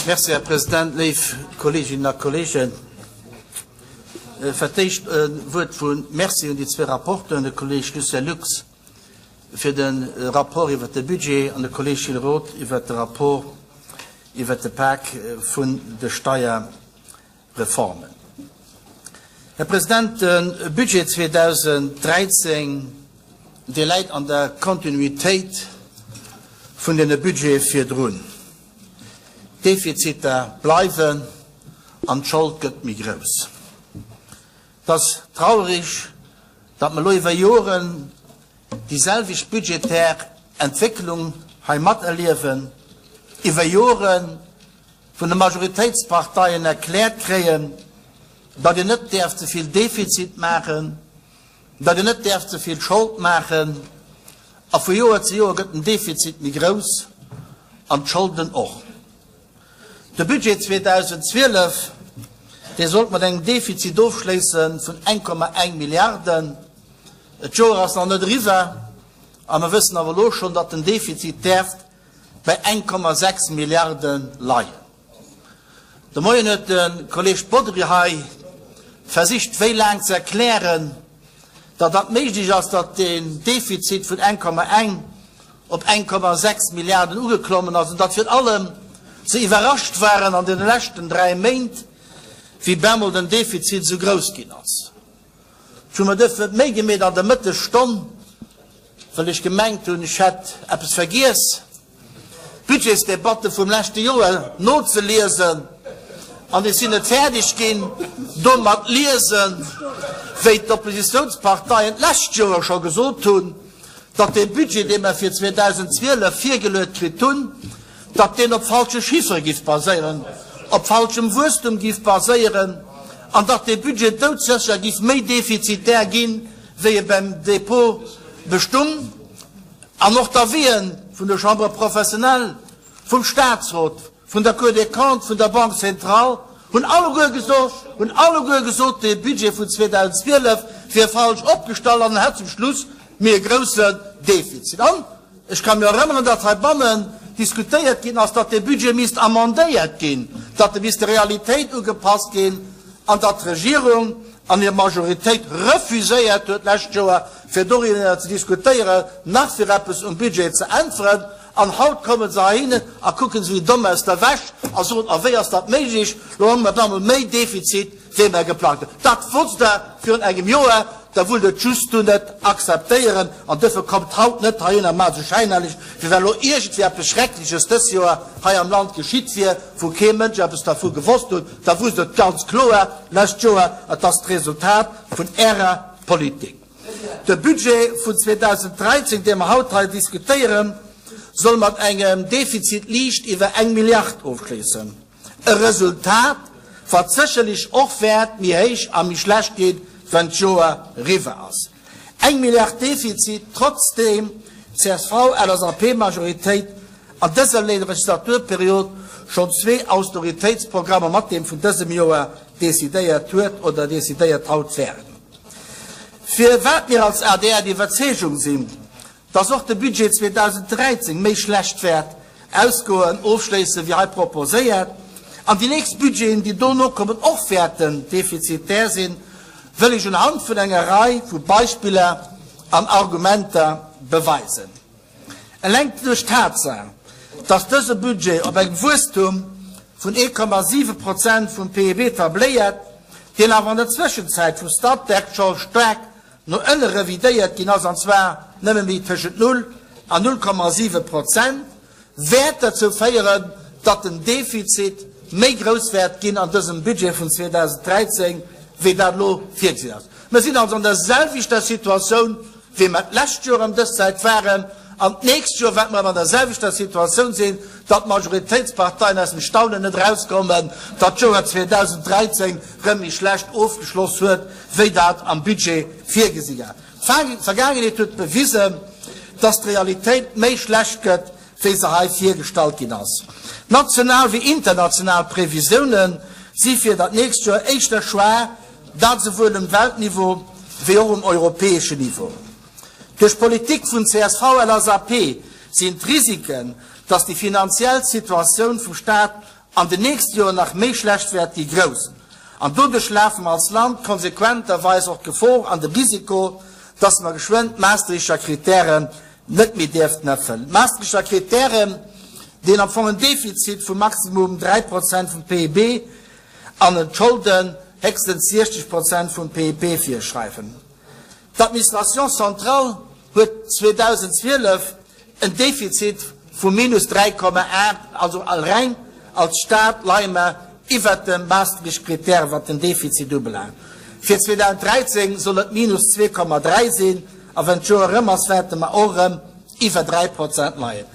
Merci, Här President, léif Kolleeginnen a Kolleegen. Fir d'éischt e Wuert vu Merci un déi zwee Rapporteuren, de Kolleeg Lucien Lux fir de Rapport iwwert de Budget an de Kolleeg Gilles Roth iwwert de Rapport iwwert de Pak vun de Steierreformen. Här President, de Budget 2013, dee läit an der Kontinuitéit vun deene Budgete virdrun. D'Defiziter bleiwen an d'Schold gëtt méi grouss. Et ass traurig, datt mer elo iwwer Joren déi selwecht budgetär Entwécklung hei materliewen, iwwer Jore vun de Majoritéitsparteien erkläert kréien, datt een net däerf ze vill Defizit maachen, datt een net däerf ze vill Schold maachen, a vu Joer zu Joer gëtt den Defizit méi grouss an d'Scholden och. De Budget 2012, dee sollt mat engem Defizit ofschléisse vun 1,1 Milliarden. D'Joer ass nach net eriwwer a mer wëssen awer elo schonn, datt den Defizit däerft bei 1,6 Milliarde leien. De Moien huet de Kolleg Bodry hei versicht wéi laang ze erklären, datt dat méiglech ass, datt deen Defizit vun 1,1 op 1,6 Milliarden ugeklommen ass an datt virun allem se iwwerrascht waren an deene leschten 3 Méint, wéi bemol den Defizit esou grouss ginn ass. Ech hu mer duerfir d'Méi gemeet an der Mëttesstonn, well ech gemengt hunn, ech hätt eppes vergiess, d'Budgetsdebatte vum leschte Joer nozeliesen an ech sinn net fäerdeg ginn domat liesen, wéi d'Oppositionsparteien d'lescht Joer scho gesot hunn, datt dee Budget, dee mer fir 2012 virgeluet kritt hunn, datt deen op falsche Chiffere giff baséieren, op falschem Wuesstum giff baséieren an datt dee Budget doudsécher giff méi defizitär ginn, wéi e beim Dépôt bestung. An och d'Avisen vun de Chambres professionnelles, vum Statsrot, vun der Cour des Comptes, vun der Banque centrale hunn alleguer gesot, hunn alleguer gesot, dee Budget vun 2012 wier falsch opgestallt an en hätt zum Schluss méi e groussen Defizit. An ech ka mir erënneren, datt heibannen diskutéiert ginn ass, datt dee Budget misst amendéiert ginn, datt e misst der Realitéit ugepasst ginn an datt d'Regierung an hir Majoritéit refuséiert huet d'lescht Joer, fir doriwwer ze diskutéieren, nach fir eppes um Budget ze äntweren. An haut komme se heihinne a kucken esou domm aus der Wäsch a soen, A wéi ass dat méiglech, lo hu mer op eemol méi Defizit, wéi mer geplangt hunn. Dat wosst Der virun engem Joer, Der wullt et just dunn net akzeptéieren. An duerfir kommt haut net heihinner a maacht esou schäinhelleg, wéi wa lo iergendwéi eppes Schreckleches dës Joer hei am Land geschitt wier, wou kee Mënsch eppes dervu gewosst huet. Der wusst et ganz kloer lescht Joer, et ass d'Resultat vun Ärer Politik. De Budget vun 2013, dee mer haut hei diskutéieren, soll mat engem Defizit liicht iwwer eng Milliard ofschléissen. E Resultat, wat sécherlech och wäert méi héich a méi schlecht ginn, wann d'Joer eriwwer ass. Eng Milliard Defizit, trotzdeem d'CSV-LSAP-Majoritéit an dëser Legislaturperiod schonn zwee Austeritéitsprogrammer mat deem vun dësem Joer decidéiert huet oder decidéiert haut wäert. Firwat mir als adr der Iwwerzeegung sinn, dass och de Budget 2013 méi schlecht wäert ausgoen, ofschléissen, wéi hei proposéiert, an déi nächst Budgeten, déi dono kommen, och wäerten defizitär sinn, wëll ech unhand vun enger Rei vu Beispiller an Argumenter beweisen. Eleng duerch d'Tatsaach, dass dëse Budget op engem Wuesstum vun 1,7 Prozent vum PIB tabléiert, deen awer an der Zwëschenzäit vum Statec scho staark no ënne revidéiert ginn ass, an zwar nëmme méi tëschent null an 0,7 Prozent, wäert derzou féieren, datt den Defizit méi grouss wäert ginn an dësem Budget vun 2013, wéi dat elo virgesinn ass. Mer sinn also an der selwechter Situatioun, wéi mer d'lescht Joer ëm dës Zäit waren, an d'nächst Joer wäerte mer erëm an der selwechter Situatioun sinn, datt d'Majoritéitsparteien aus dem Staunen net erauskommen, datt d'Joer 2013 rëm méi schlecht ofgeschloss huet, wéi dat am Budget virgesi war. D'Vergaangenheet huet bewisen, datt d'Realitéit méi schlecht gëtt, wéi se hei virgestallt ginn ass. National wéi international Previsioune si fir dat nächst Joer éischter schwaach, dat esouwuel um Weltniveau wéi och um europäeschen Niveau. Duerch d'Politik vun CSV-LSAP sinn d'Risiken, datt déi finanziell Situatioun vum Staat an den nächste Joren nach méi schlecht wäert gi, grouss. An doduerch lafe mer als Land konsequenterweis och d'Gefor an de Risiko, datt mer geschwënn d'Maastrichter Kritären net méi dierften erfëllen. D'Maastrichter Kritären, deen am Fong en Defizit vu maximum 3 Prozent vum PIB an en d'Scholden héchstens 60 Prozent vum PIB virschreiwen. D'Administration centrale huet 2012 en Defizit vu minus 3,8, also reng als Staat leie mer iwwert de Maastricht-Critère wat den Defizit ubelaangt. Fir 2013 soll et minus 2,3 sinn a wenn d'Joer erëm ass, wäerte mer och erëm iwwer 3 Prozent leien.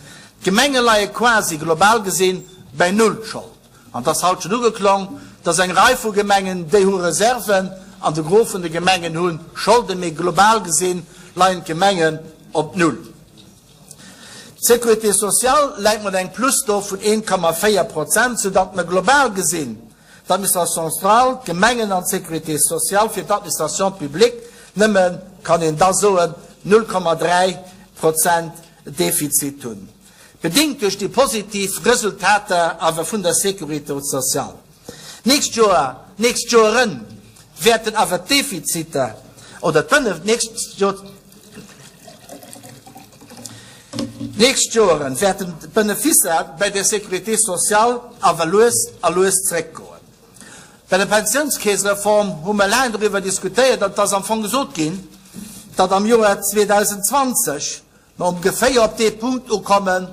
D'Gemenge leie quasi global gesinn bäi Null Schold. An et ass haut schonn ugeklong, dass eng Rei vu Gemengen, déi hu Reserven, an de Gros vun de Gemengen hu Scholden, mee global gesinn leien d'Gemengen op Null. D'Sécurité sociale läit mat engem Plus do vun 1,4 Prozent, soudatt mer global gesinn d'Administration centrale, d'Gemengen an d'Sécurité sociale fir d'Administration publique nëmme, kann een da soen, 0,3 Prozent Defizit hunn. Bedéngt duerch déi positiv Resultater awer vun der Sécurité sociale. D'nächst Joer, d'nächst Joeren wäerten awer d'Defiziter, oder d'Bënef, d'nächst Joer, d'nächst Joeren wäerten d'Beneficer bei der Sécurité sociale awer lues a lues zréckgoen. Bei der Pensiounskeesereform hu mer laang doriwwer diskutéiert an et ass am Fong gesot ginn, datt am Joer 2020 mer ongeféier op dee Punkt ukommen,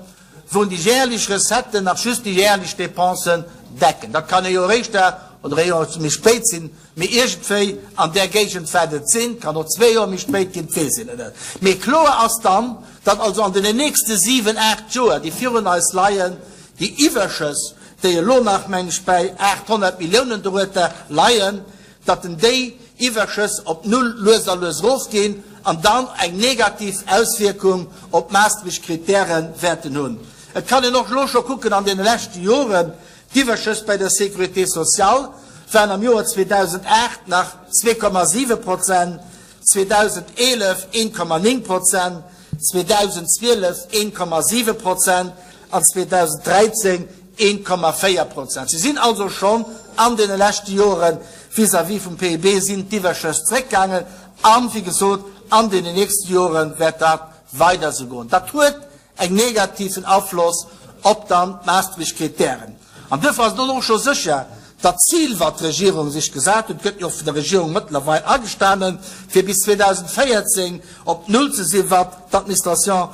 wou déi jährlech Recetten nach just déi jährlech Dépensen decken. Dat kann e Joer éischter oder e Joer méi spéit sinn, mee iergendwéi an där Géigend wäert et sinn. Kann och zwee Joer méi spéit ginn, dat weess een net. Mee kloer ass dann, datt also an den nächste siwen, aacht Joer, déi virun eis leien, déi Iwwerschëss, déi elo nach, meng ech, bäi 800 Milliounen dorueter leien, datt en déi Iwwerschëss op Null lues a lues erofginn an dann eng negativ Auswierkung op d'Maastricht-Kritäre wäerten hunn. Et kann een och elo scho kucken an deene leschte Joren, d'Iwwerschëss bei der Sécurité sociale waren am Joer 2008 nach 2,7 Prozent, 2011 1,9 Prozent, 2012 1,7 Prozent an 2013 1,4 Prozent. Se sinn also schonn an deene leschte Jore vis-à-vis vum PIB sinn d'Iwwerschëss zréckgaangen an, wéi gesot, an deenen nächste Jore wäert dat weider esou goen. Dat huet eng negativen Afloss op dann d'Maastricht-Kritären. An duerfir ass et och scho sécher, datt d'Zil, wat d'Regierung sech gesat huet, gëtt jo och vun der Regierung mëttlerweil agestanen, fir bis 2014 op Null ze sinn, wat d'Administration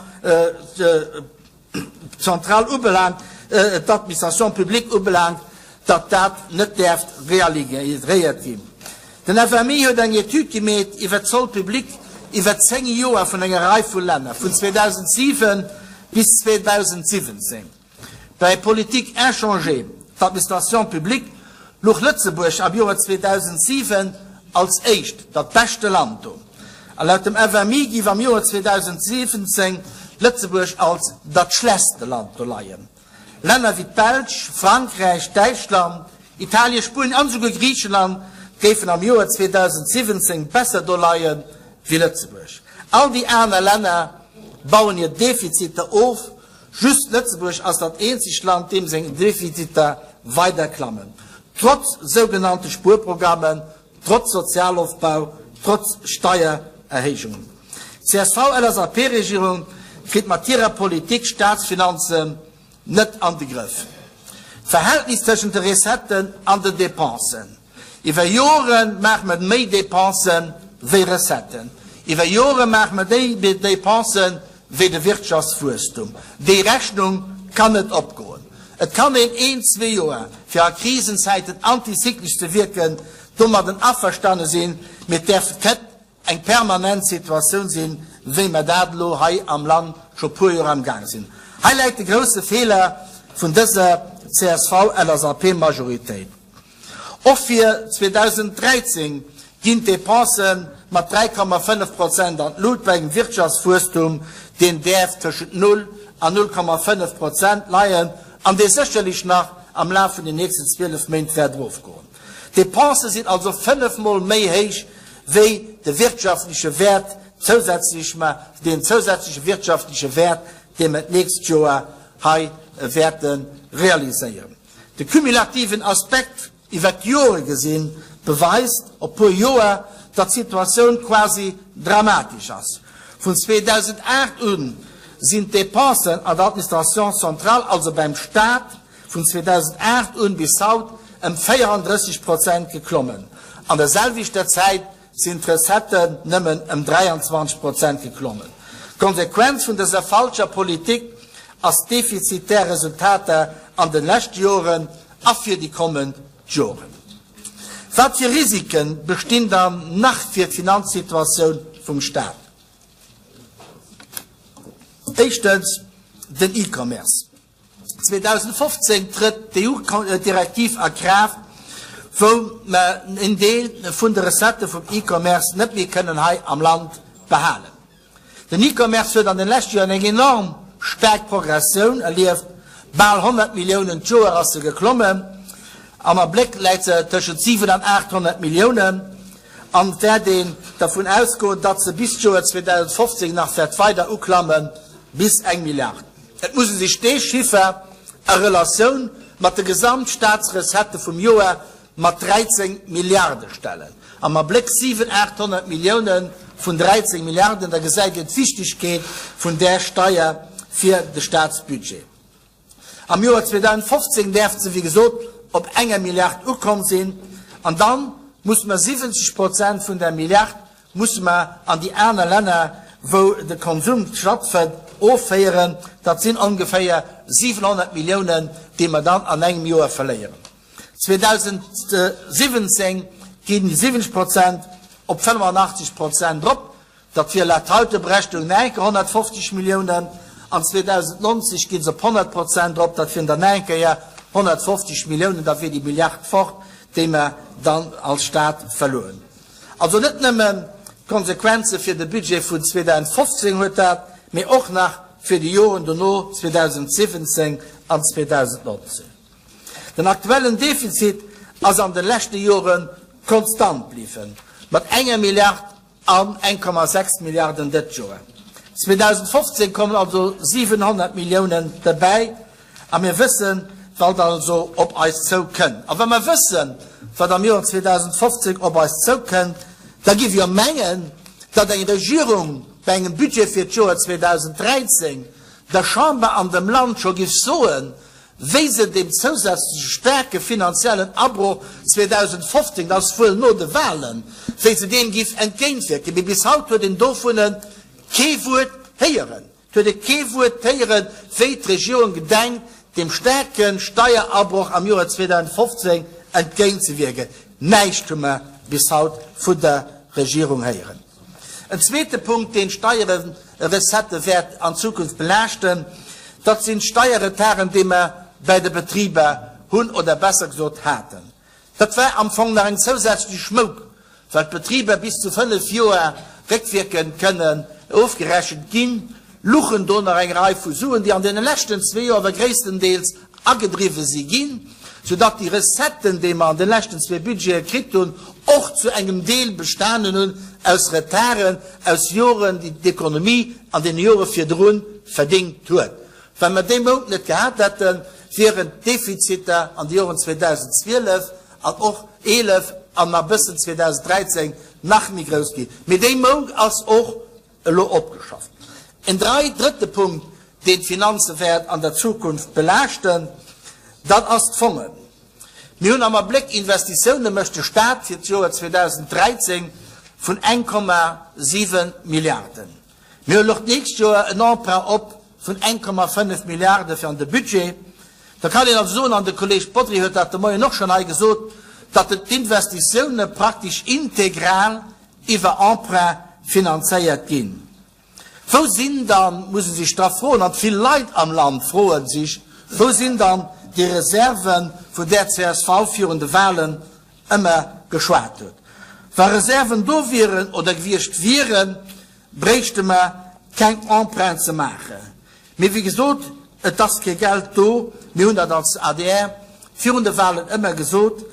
centrale ubelaangt, d'Administration publique ubelaangt, datt dat net däerft realiséiert ginn. Den FMI huet eng Etüd gemeet iwwert d'Solde publique iwwer 10 Joer vun enger Rei vu Länner, vun 2007 bis 2017. Bei Politique inchangée d'administration publique louch Lëtzebuerg am Joer 2007 als éischt, dat beschte Land do. A laut dem FMI géif am Joer 2017 Lëtzebuerg als dat schlechste Land do leien. Länner wéi d'Belsch, Frankräich, Däitschland, Italien, Spuenien an esouguer Griicheland géifen am Joer 2017 besser do leie wéi Lëtzebuerg. All déi aner Länner bauen hir Defiziter of, just Lëtzebuerg ass dat eenzegt Land, deem seng Defiziter weider klammen, trotz sougenannte Spuerprogrammen, trotz Sozialofbau, trotz Steiererhéijungen. D'CSV-LSAP-Regierung kritt mat hirer Politik d'Staatsfinanzen net an de Grëff. D'Verhältnis tëschent de Recetten an den Dépensen. Iwwer Jore maache mer méi Dépensen wéi Recetten. Iwwer Jore maache mer méi Dépensen wéi de Wirtschaftswuesstum. Déi Rechnung kann net opgoen. Et kann een een, zwee Joer, fir a Krisenzäiten antizyklesch ze wierken, domadden averstane sinn, mee et däerf net eng permanent Situatioun sinn, wéi mer dat elo hei am Land scho puer Joer amgaang sinn. Hei läit de grousse Feeler vun dëser CSV-LSAP-Majoritéit. Och fir 2013 ginn d'Depensë mat 3,5 Prozent an d'Lut bei engem Wirtschaftswuesstum, deen däerf tëschent 0 an 0,5 Prozent leien an dee sécherlech nach am Laf vun den nächsten 12 Méint wäert erofgoen. D'Depensë sinn also fënnefmol méi héich wéi de wirtschaftleche Wäert. zousätzlech mer deen zousätzleche wirtschaftleche Wäert, dee mer d'nächst Joer hei wäerte realiséieren. De cumulativen Aspekt iwwert d'Jore gesinn beweist op puer Joer, datt d'Situatioun quasi dramatesch ass. Vun 2008 u sinn d'Dépensen an der Administration centrale, also beim Stat, vun 2008 un bis haut ëm 34 Prozent geklommen. An der selwechter Zäit sinn d'Recetten nëmmen ëm 23 Prozent geklommen. D'Konsequenz vun dëser falscher Politik ass defizitär Resultater an de leschte Joren a fir déi kommend Joren. Wat fir Risike bestinn dann nach fir d'Finanzsituatioun vum Staat? Éischtens den E-Commerce. 2015 trëtt d'EU-Direktiv a Kraaft, wou mer en Deel vun de Recettë vum E-Commerce net méi kënnen hei am Land behalen. Den E-Commerce huet an den leschte Joren eng enorm staark Progressioun erlieft, bal 100 Milliounen d'Joer ass se geklommen. Am Abléck läit se tëschent 700 an 800 Milliounen an et wäert een dervun ausgoen, datt se bis d'Joer 2015 nach wäert weider uklammen, bis eng Milliard. Et muss ee sech dee Chiffer a Relatioun mat de Gesamtstaatsrecettë vum Joer mat 13 Milliarde stellen. Am Abléck 7, 800 Millioune vun 13 Milliarden, da gesäit een d'Wichtigkeet vun där Steier fir de Staatsbudget. Am Joer 2015 däerft se, wéi gesot, op enger Milliard ukomm sinn. An da muss mer 70 Prozent vun där Milliard musse mer an déi aner Länner, wou de Konsum stattfënnt, offéieren. Dat sinn ongeféier 700 Milliounen, déi mer dann an engem Joer verléieren. 2017 ginn déi 70 Prozent op 85 Prozent erop. Dat wier laut Halteberechtigung nach eng Kéier 150 Milliounen. An 2090 gi se op 100 Prozent erop, dat wieren dann nach eng Kéier 150 Milliounen. Da wier déi Milliard fort, déi mer dann als Stat verluer hunn. Also net nëmmen Konsequenze fir de Budget vun 2015 huet dat, mee och nach fir déi Joren dono, 2017 an 2019. Den aktuellen Defizit ass an de leschte Jore konstant bliwwen, mat enger Milliard an 1,6 Milliarden dëtt Joer. 2015 kommen also 700 Milliounen derbäi a mir wëssen, wat also op eis zoukënnt. A wa mer wëssen, wat am Joer 2015 op eis zoukënnt, da géif jo mengen, datt eng Regierung bei engem Budget fir d'Joer 2013 der Chamber an dem Land scho géif soen, wéi se deem zousätzleche staarke finanziellen Abroch 2015, dat ass wuel no de Wahlen, wéi se deem géif entgéintwierken. Mee bis haut huet een dovunner kee Wuert héieren. Et huet ee kee Wuert héieren, wéi d'Regierung gedenkt, deem staarke Steierabroch am Joer 2015 entgéintzewierken. Näischt hu mer bis haut vun der Regierung héieren. En zweete Punkt, deen d'Steierrecettë wäert an Zukunft belaaschten, dat sinn d'Steierretarden, déi mer bei de Betriber hunn, oder besser gesot haten. Dat war am Fong nach eng zousätzlech Schmouk, well d'Betriber bis zu 5 Joer réckwierkend kënnen ofgerechent ginn, luchen do nach eng Rei vu Suen, déi an deene leschten zwee Joer awer gréisstendeels agedriwwe si ginn, soudatt déi Recetten, déi mer an de leschten zwee Budgete kritt hunn, och zu engem Deel bestanen hunn aus Retarden aus Joren, déi d'Ekonomie an deene Jore virdru verdéngt huet. Wa mer déi Mount net gehat hätten, wieren d'Defiziter an de Joren 2012 an och 11 an nach bëssen 2013 nach méi grouss ginn. Mee déi Mount ass och elo opgeschafft. En 3 drëtte Punkt, deen d'Finanze wäert an der Zukunft belaaschten, dat ass d'Fongen. Mir hunn am Abléck Investitioune mécht de Stat fir d'Joer 2013 vun 1,7 Milliarden. Mir huelen och d'nächst Joer en Emprunt op vun 1,5 Milliarde fir an de Budget. Da kann een also soen, an de Kolleeg Bodry huet dat de Moien och schonn hei gesot, datt d'Investitioune praktesch integral iwwer Emprunt finanzéiert ginn. Wou sinn dann, muss ee sech da froen, an vill Leit am Land froe sech, wou sinn dann déi Reserven, vun där csv virun de Wahlen ëmmer geschwat huet? Wa Reserven do wieren oder gewiescht wieren, bréichte mer keng Emprunt ze maachen. Mee wéi gesot, et ass kee Geld do. Mir hunn dat als adr virun de Wahlen ëmmer gesot.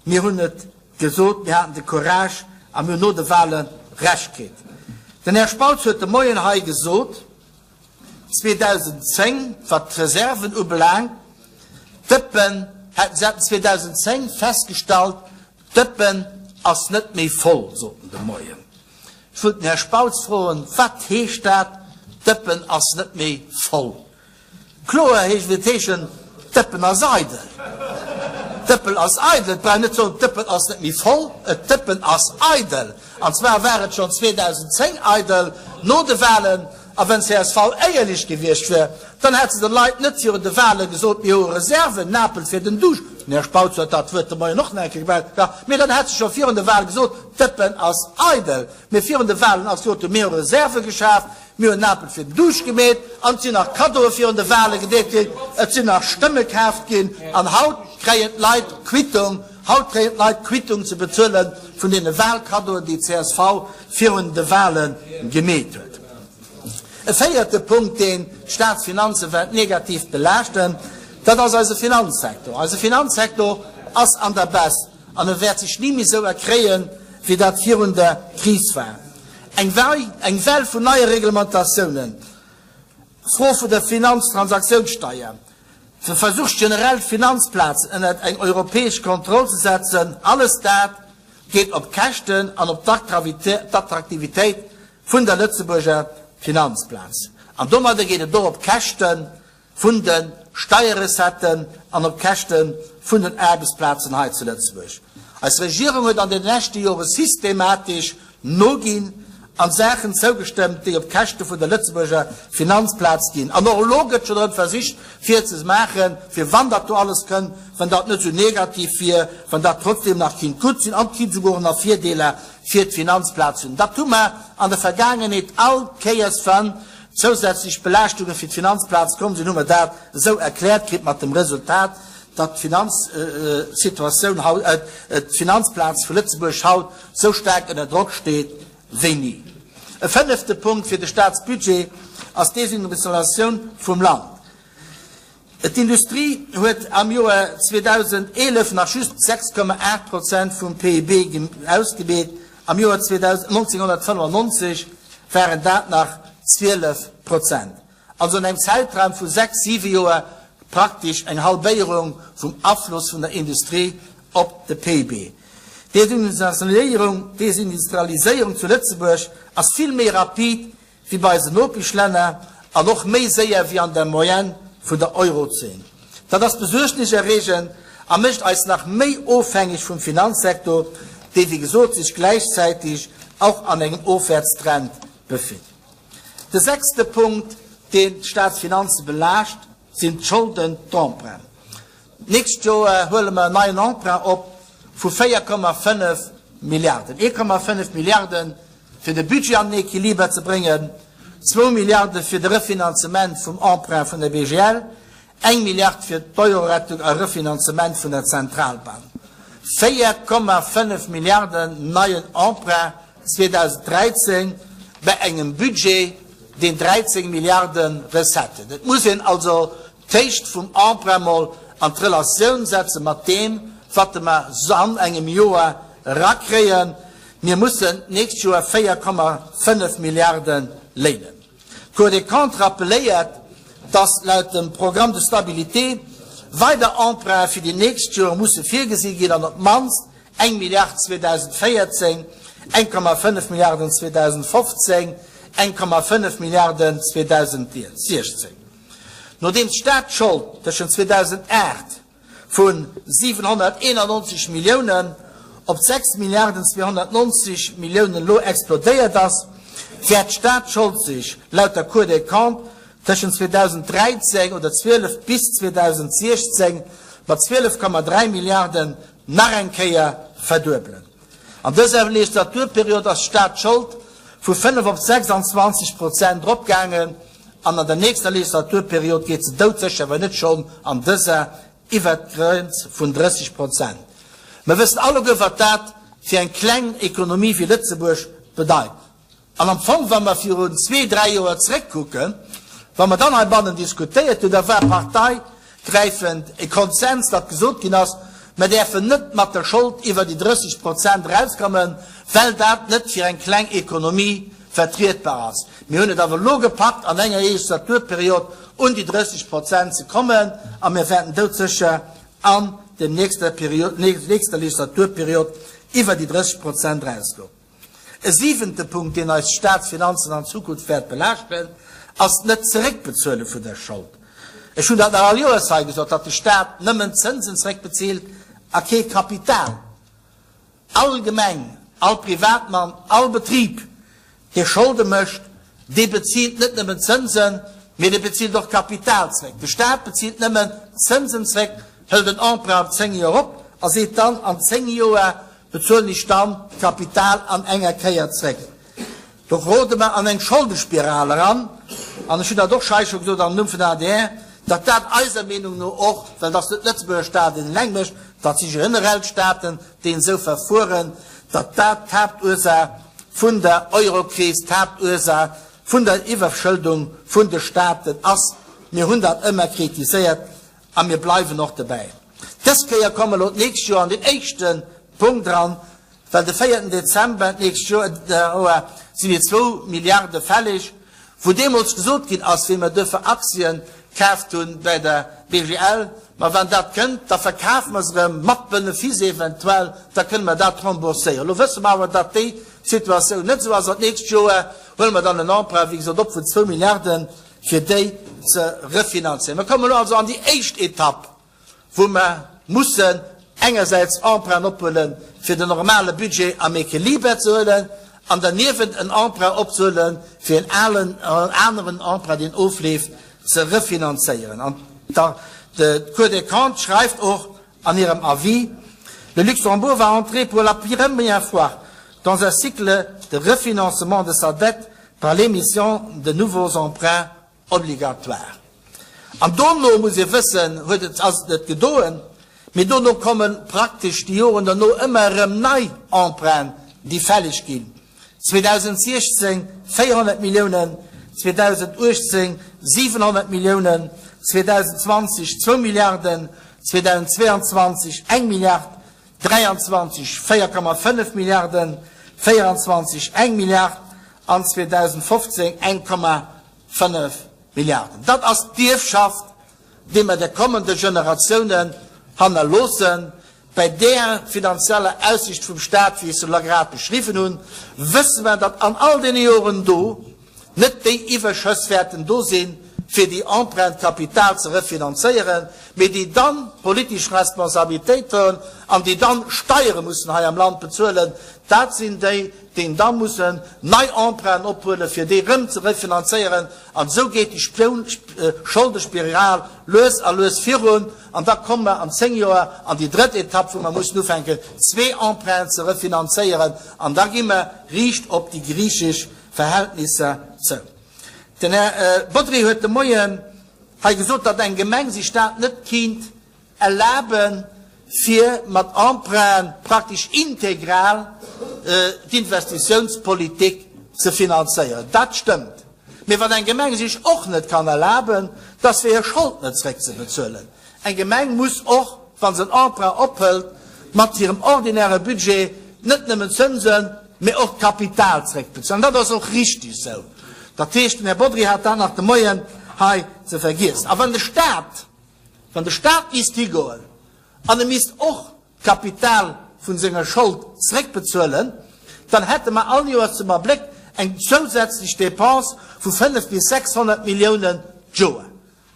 Mir hunn et gesot, mir haten de Courage a mir hunn no de Wahle Recht kritt. Den Här Spautz huet de Moien hei gesot, 2010, wat d'Reserven ubelaangt, d'Dëppen hätten, se hätten 2010 festgestallt, d'Dëppen ass net méi voll, sot en de Moien. Ech wëllt den Här Spautz froen, Wat heescht dat, d'Dëppen ass net méi voll? Kloer heescht et heeschen, d'Dëppen ass eidel. D'Dëppel ass eidel. Et brauch net soen, d'Dëppen ass net méi voll, et d'Dëppen ass eidel. An zwar war et schonn 2010 eidel, no de Wahlen. A wenn csv éierlech gewiescht wier, dann hätt se de Leit net virun de Wahlen gesot, mir hu Reserven, Napel fir den Duuscht. Den Här Spautz huet dat Wuert de Moien och nach eng Kéier gebraucht. Jo, mee dann hätt se scho virun de Wahlen gesot, d'Dëppen ass eidel. Mee virun de Wahlen ass gesot ginn, mir hu Reserve geschaf, Mir hunn Apel fir den Duuscht gemeet an et sinn nach Kaddoe virun de Wahle gedeelt ginn, et sinn nach Stëmme kaaft ginn an haut kréien d'Leit d'Quittung, haut kréien d'Leit d'Quittung ze bezuele vun deene Wahlkaddoen, déi csv virun de Wahle gemeet huet. E véierte Punkt, deen d'Staatsfinanze wäert negativ belaaschten, dat ass eise Finanzsektor. Eise Finanzsektor ass an der Baisse an e wäert sech ni méi esou erkréien, wéi dat virun der Kris war. Eng eng Well vun neie Reglementatiounen, d'Fro vun der Finanztransaktiounssteier, de Versuch generell d'Finanzplazen ënnert eng europäesch Kontroll ze setzen, alles dat geet op d'Käschten an op d'Attraktivitéit vun der Lëtzebuerger Finanzplaz. An domadder geet et och op d'Käschte vun de Steierrecetten an op d'Käschte vun den Aarbechtsplazen hei zu Lëtzebuerg. Eis Regierung huet an deene leschte Jore systematesch noginn an Saachen zougestëmmt, déi op d'Käschte vun der Lëtzebuerger Finanzplaz ginn. An och elo gëtt schonn erëm versicht, fir ze maachen, fir wann dat do alles kënnt, wann dat net esou negativ wier, wann dat trotzdem nach kinnt gutt sinn an kinnt esouguer och nach Virdeeler fir d'Finanzplaz hunn. Dat hu mer an der Vergaangenheet all Kéiers, wann zousätzlech Belaaschtunge fir d'Finanzplaz komm sinn, hu mer dat esou erkläert kritt, mat dem Resultat, datt d'Finanzsituatioun haut, d'Finanzplaz vu Lëtzebuerg haut esou staark ënner Drock steet wéi ni. E fënnefte Punkt fir de Staatsbudget ass d'Desindustrialisatioun vum Land. D'Industrie huet am Joer 2011 nach just 6,8 Prozent vum PIB ausgemeet, am Joer 1995 waren dat nach 12 Prozent. Also an engem Zäitraum vu sechs, siwe Joer praktesch eng Halbéierung vum Afloss vun der Industrie op de PIB. D'Desindustrialiséierung zu Lëtzebuerg ass vill méi rapid wéi bei eisen Nopeschlänner an och méi séier wéi an der Moyenne vun der Eurozon. Dat ass besuergniserreegend a mécht eis nach méi ofhängeg vum Finanzsektor, dee wéi gesot sech gläichzäitig och an engem Ofwäertstrend befinnt. De sechste Punkt, deen d'Staatsfinanze belaascht, sinn d'Scholden, d'Emprunten. D'nächst Joer huele mer en neien Emprunt op vu 4,5 Milliarden. 1,5 Milliarde fir de Budget an den Equiliber ze bréngen, zwou Milliarde fir de Refinanzement vum Emprunt vun der BGL, eng Milliard fir d'Eurorettung a Refinanzement vun der Zentralbank. 4,5 Milliarden neien Emprunt 2013 bei engem Budget, deen 13 Milliarde Recetten. Et muss een also d'Héicht vum Emprunt mol an d'Relatioun setze mat deem, wat mer an engem Joer erakréien. Mir mussen d'nächst Joer 4,5 Milliarde léinen. D'Cour des Comptes rappeléiert, dass laut dem Programme de stabilité weider Emprunte fir déi nächst Jore musse virgesi ginn an op d'mannst eng Milliard 2014, 1,5 Milliarden 2015, 1,5 Milliarden 2016. Nodeems d'Staatsschold tëschent 2008 vu 791 Milliounen op 6 Milliarden 290 Milliounen elo explodéiert ass, wäert d'Staatsschold sech laut der Cour des Comptes tëschent 2013 oder 12 bis 2016 mat 12,3 Milliarden nach eng Kéier verduebelen. An dëser Legislaturperiod ass d'Staatsschold vu 5 op 26 Prozent eropgaangen an an der nächster Legislaturperiod geet se doudsécher, wann net schonn an dëser, iwwert d'Grenz vun 30 Prozent. Mer wëssen alleguer, wat dat fir eng kleng Ekonomie wéi Lëtzebuerg bedeit. An am Fong, wa mer virun zwee, dräi Joer zréckkucken, wa mer dann heibannen diskutéiert hunn, da war parteigräifend e Konsens, datt gesot ginn ass, mer däerfen net mat der Schold iwwer déi 30 Prozent erauskommen, well dat net fir eng kleng Ekonomie. vertrietbar ass. Mir hunn et awer elo gepackt, an enger Legislaturperiod un déi 30 Prozent ze kommen, a mir wäerten doudsécher an der nächster Period, nächster Legislaturperiod iwwer déi 30 Prozent erausgoen. E siwente Punkt, deen eis Staatsfinanzen an Zukunft wäert belaaschten, ass d'Net-Zeréckbezuele vun der Schold. Ech hunn dat nach all Joers hei gesot, datt de Staat nëmmen d'Zënsen zeréckbezilt a kee Kapital. All Gemeng, all Privatmann, all Betrib, dee Scholde mécht, dee bezilt net nëmmen d'Zënsen, mee dee bezilt och Kapital zréck. De Staat bezilt nëmmen d'Zënsen zréck, hëlt en Emprunt op 10 Joer op a seet dann, an 10 Joer bezuelen ech dann d'Kapital an enger Kéier zréck. Do gerode mer an eng Scholdespiral eran, an ech hunn dat och hei scho gesot am Numm vun der adr, datt dat eiser Meenung no och, well et ass net d'Lëtzebuerger Stat, deen eleng mécht, dat si generell d'Staten, déi esou verfueren, datt dat d'Haaptursaach vun der Eurokris, d'Haaptursaach vun der Iwwerschëldung vun de Staten ass. Mir hunn dat ëmmer kritiséiert a mir bleiwen och dobäi. Dës Kéier komme elo d'nächst Joer an deen éischte Punkt eran, Well de véierten Dezember d'nächst Joer sinn déi zwou Milliarde fälleg, wou deemools gesot ginn ass, wéi mer duerfir Aktien kaaft hunn bäi der BGL, ma wann dat kënnt, da verkafe mer se erëm mat Benefice eventuell, da kënne mer dat rembourséieren. Elo wësse mer awer, datt déi Situatioun net esou ass an d'nächst Joer huele mer dann en Emprunt, wéi gesot, op vun zwou Milliarden, fir déi ze refinanzéieren. Mer kommen elo also an déi éischt Etapp wou mer mussen engersäits Emprunten ophuelen, fir den normale Budget am Equiliber ze huelen, an derniewent en Emprunt opzehuelen, fir en alen, en aneren Emprunt, deen ofleeft, ze refinanzéieren. An d'Cour des Comptes schreift och an hirem Avis, Le Luxembourg va entrer pour la première fois dans un cycle de refinancement de sa dette par l'émission de nouveaux emprunts Obligatoire. An dono muss ee wëssen, huet et, ass et net gedoen, mee dono komme praktesch déi Joren derno ëmmer erëm nei Emprunten, déi fälleg ginn, 2016 400 Milliounen, 2018 700 Milliounen, 2020 zwou Milliarden, 2022 eng Milliard, 23 4,5 Milliarden, 24 eng Milliard an 2015 1,5 Milliarden. Dat ass d'Ierfschaft, déi mer de kommende Generatiounen hannerloossen. Bäi där finanzieller Aussicht vum Stat, wéi ech se elo grad beschriwwen hunn, wësse mer, datt an all deene Joren do net déi Iwwerschëss wäerten do sinn, fir déi Emprunts Kapital ze refinanzéieren, mee déi dann d'politesch Responsabilitéit droen an déi dann Steiere mussen hei am Land bezuelen, dat sinn déi, déi da mussen nei Emprunten ophuelen, fir déi erëm ze refinanzéieren. An esou geet déi Scholdespiral lues a lues virun. An da komme mer an 10 Joer an déi drëtt Etapp, wou mer mussen ufänken, zwee Emprunten ze refinanzéieren. An da gi mer riicht op déi griichesch Verhältnisser zou. Den Här Bodry huet de Moien hei gesot, datt eng Gemeng sech dat net kinnt erlaben, fir mat Emprunten praktesch integral d'Investitiounspolitik ze finanzéieren. Dat stëmmt. Mee wat eng Gemeng sech och net kann erlaben, dass fir hir Schold net zréckzebezuelen. Eng Gemeng muss och, wa se en Emprunt ophëlt, mat hirem ordinäre Budget net nëmmen d'Zënsen, mee och d'Kapital zréckbezuelen. An dat ass och richtig esou. Dat heescht, den Här Bodry hat dat nach de Moien hei ze vergiessen. A wann de Stat, wann de Stat misst higoen an e misst och d'Kapital vun senger Schold zréckbezuelen, dann hätte mer all Joers zum Abléck eng zousätzlech Dépense vu 5 bis 600 Milliounen d'Joer.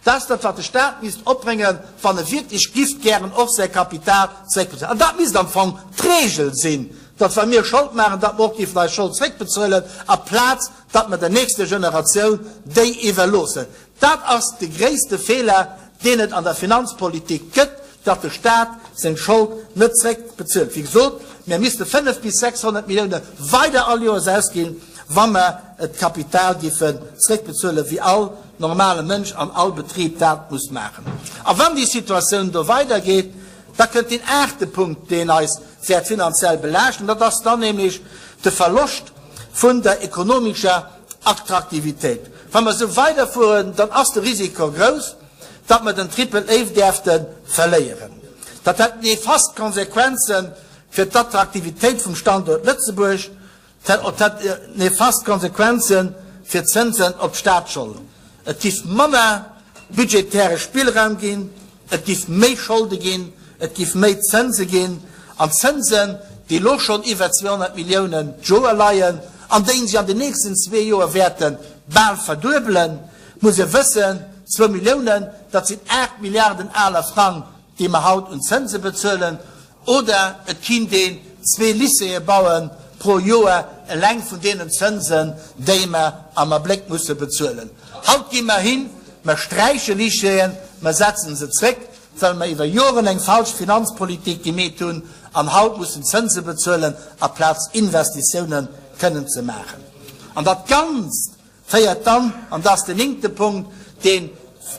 Dat ass dat, wat de Stat misst opbréngen, wann e wierklech giff gären och säi Kapital zréckbezuelen. An dat misst am Fong d'Regel sinn, datt wa mir Schold maachen, datt mer och giffen eis Schold zréckbezuelen, aplaz datt mer der nächster Generatioun déi iwwerloossen. Dat ass de gréisste Feeler, deen et an der Finanzpolitik gëtt, datt de Staat seng Schold net zréckbezuelt. Wéi gesot, mir misste 5 bis 600 Millioune weider all Joers ausginn, wa mer d'Kapital géifen zréckbezuelen, wéi all normale Mënsch an all Betrib dat muss maachen. A wann déi Situatioun do weidergeet, da kënnt deen aachte Punkt, deen eis wäert finanziell belaaschten, dat ass dann nämlech de Verloscht vun der ekonomescher Attraktivitéit. Wa mer esou weiderfueren, dann ass de Risiko grouss, datt mer den Triple A däerfte verléieren. Dat hätt nefast Konsequenze fir d'Attraktivitéit vum Standuert Lëtzebuerg. Dat hätt nefast Konsequenze fir d'Zënsen op d'Staatsschold. Et giff manner budgetäre Spillraum ginn, et giff méi Scholde ginn, et giff méi Zënse ginn. An d'Zënsen, déi elo schonn iwwer 200 Milliounen d'Joer leien an déi sech an den nächsten zwee Joer wäerte bal verduebelen, muss ee wëssen, zwou Milliounen, dat sinn 8 Milliarden aler Frang, déi mer haut un Zënse bezuelen. Oder et kinnt een zwee Lycéeë baue pro Joer eleng vun deenen Zënsen, déi mer am Abléck musse bezuelen. Haut gi mer hin, mer sträiche Lycéeën, mer setzen se zréck, well mer iwwer Joren eng falsch Finanzpolitik gemeet hunn an haut mussen Zënse bezuelen, aplaz Investitiounen kënnen ze maachen. An dat Ganzt féiert dann, an dat ass den néngte Punkt, dee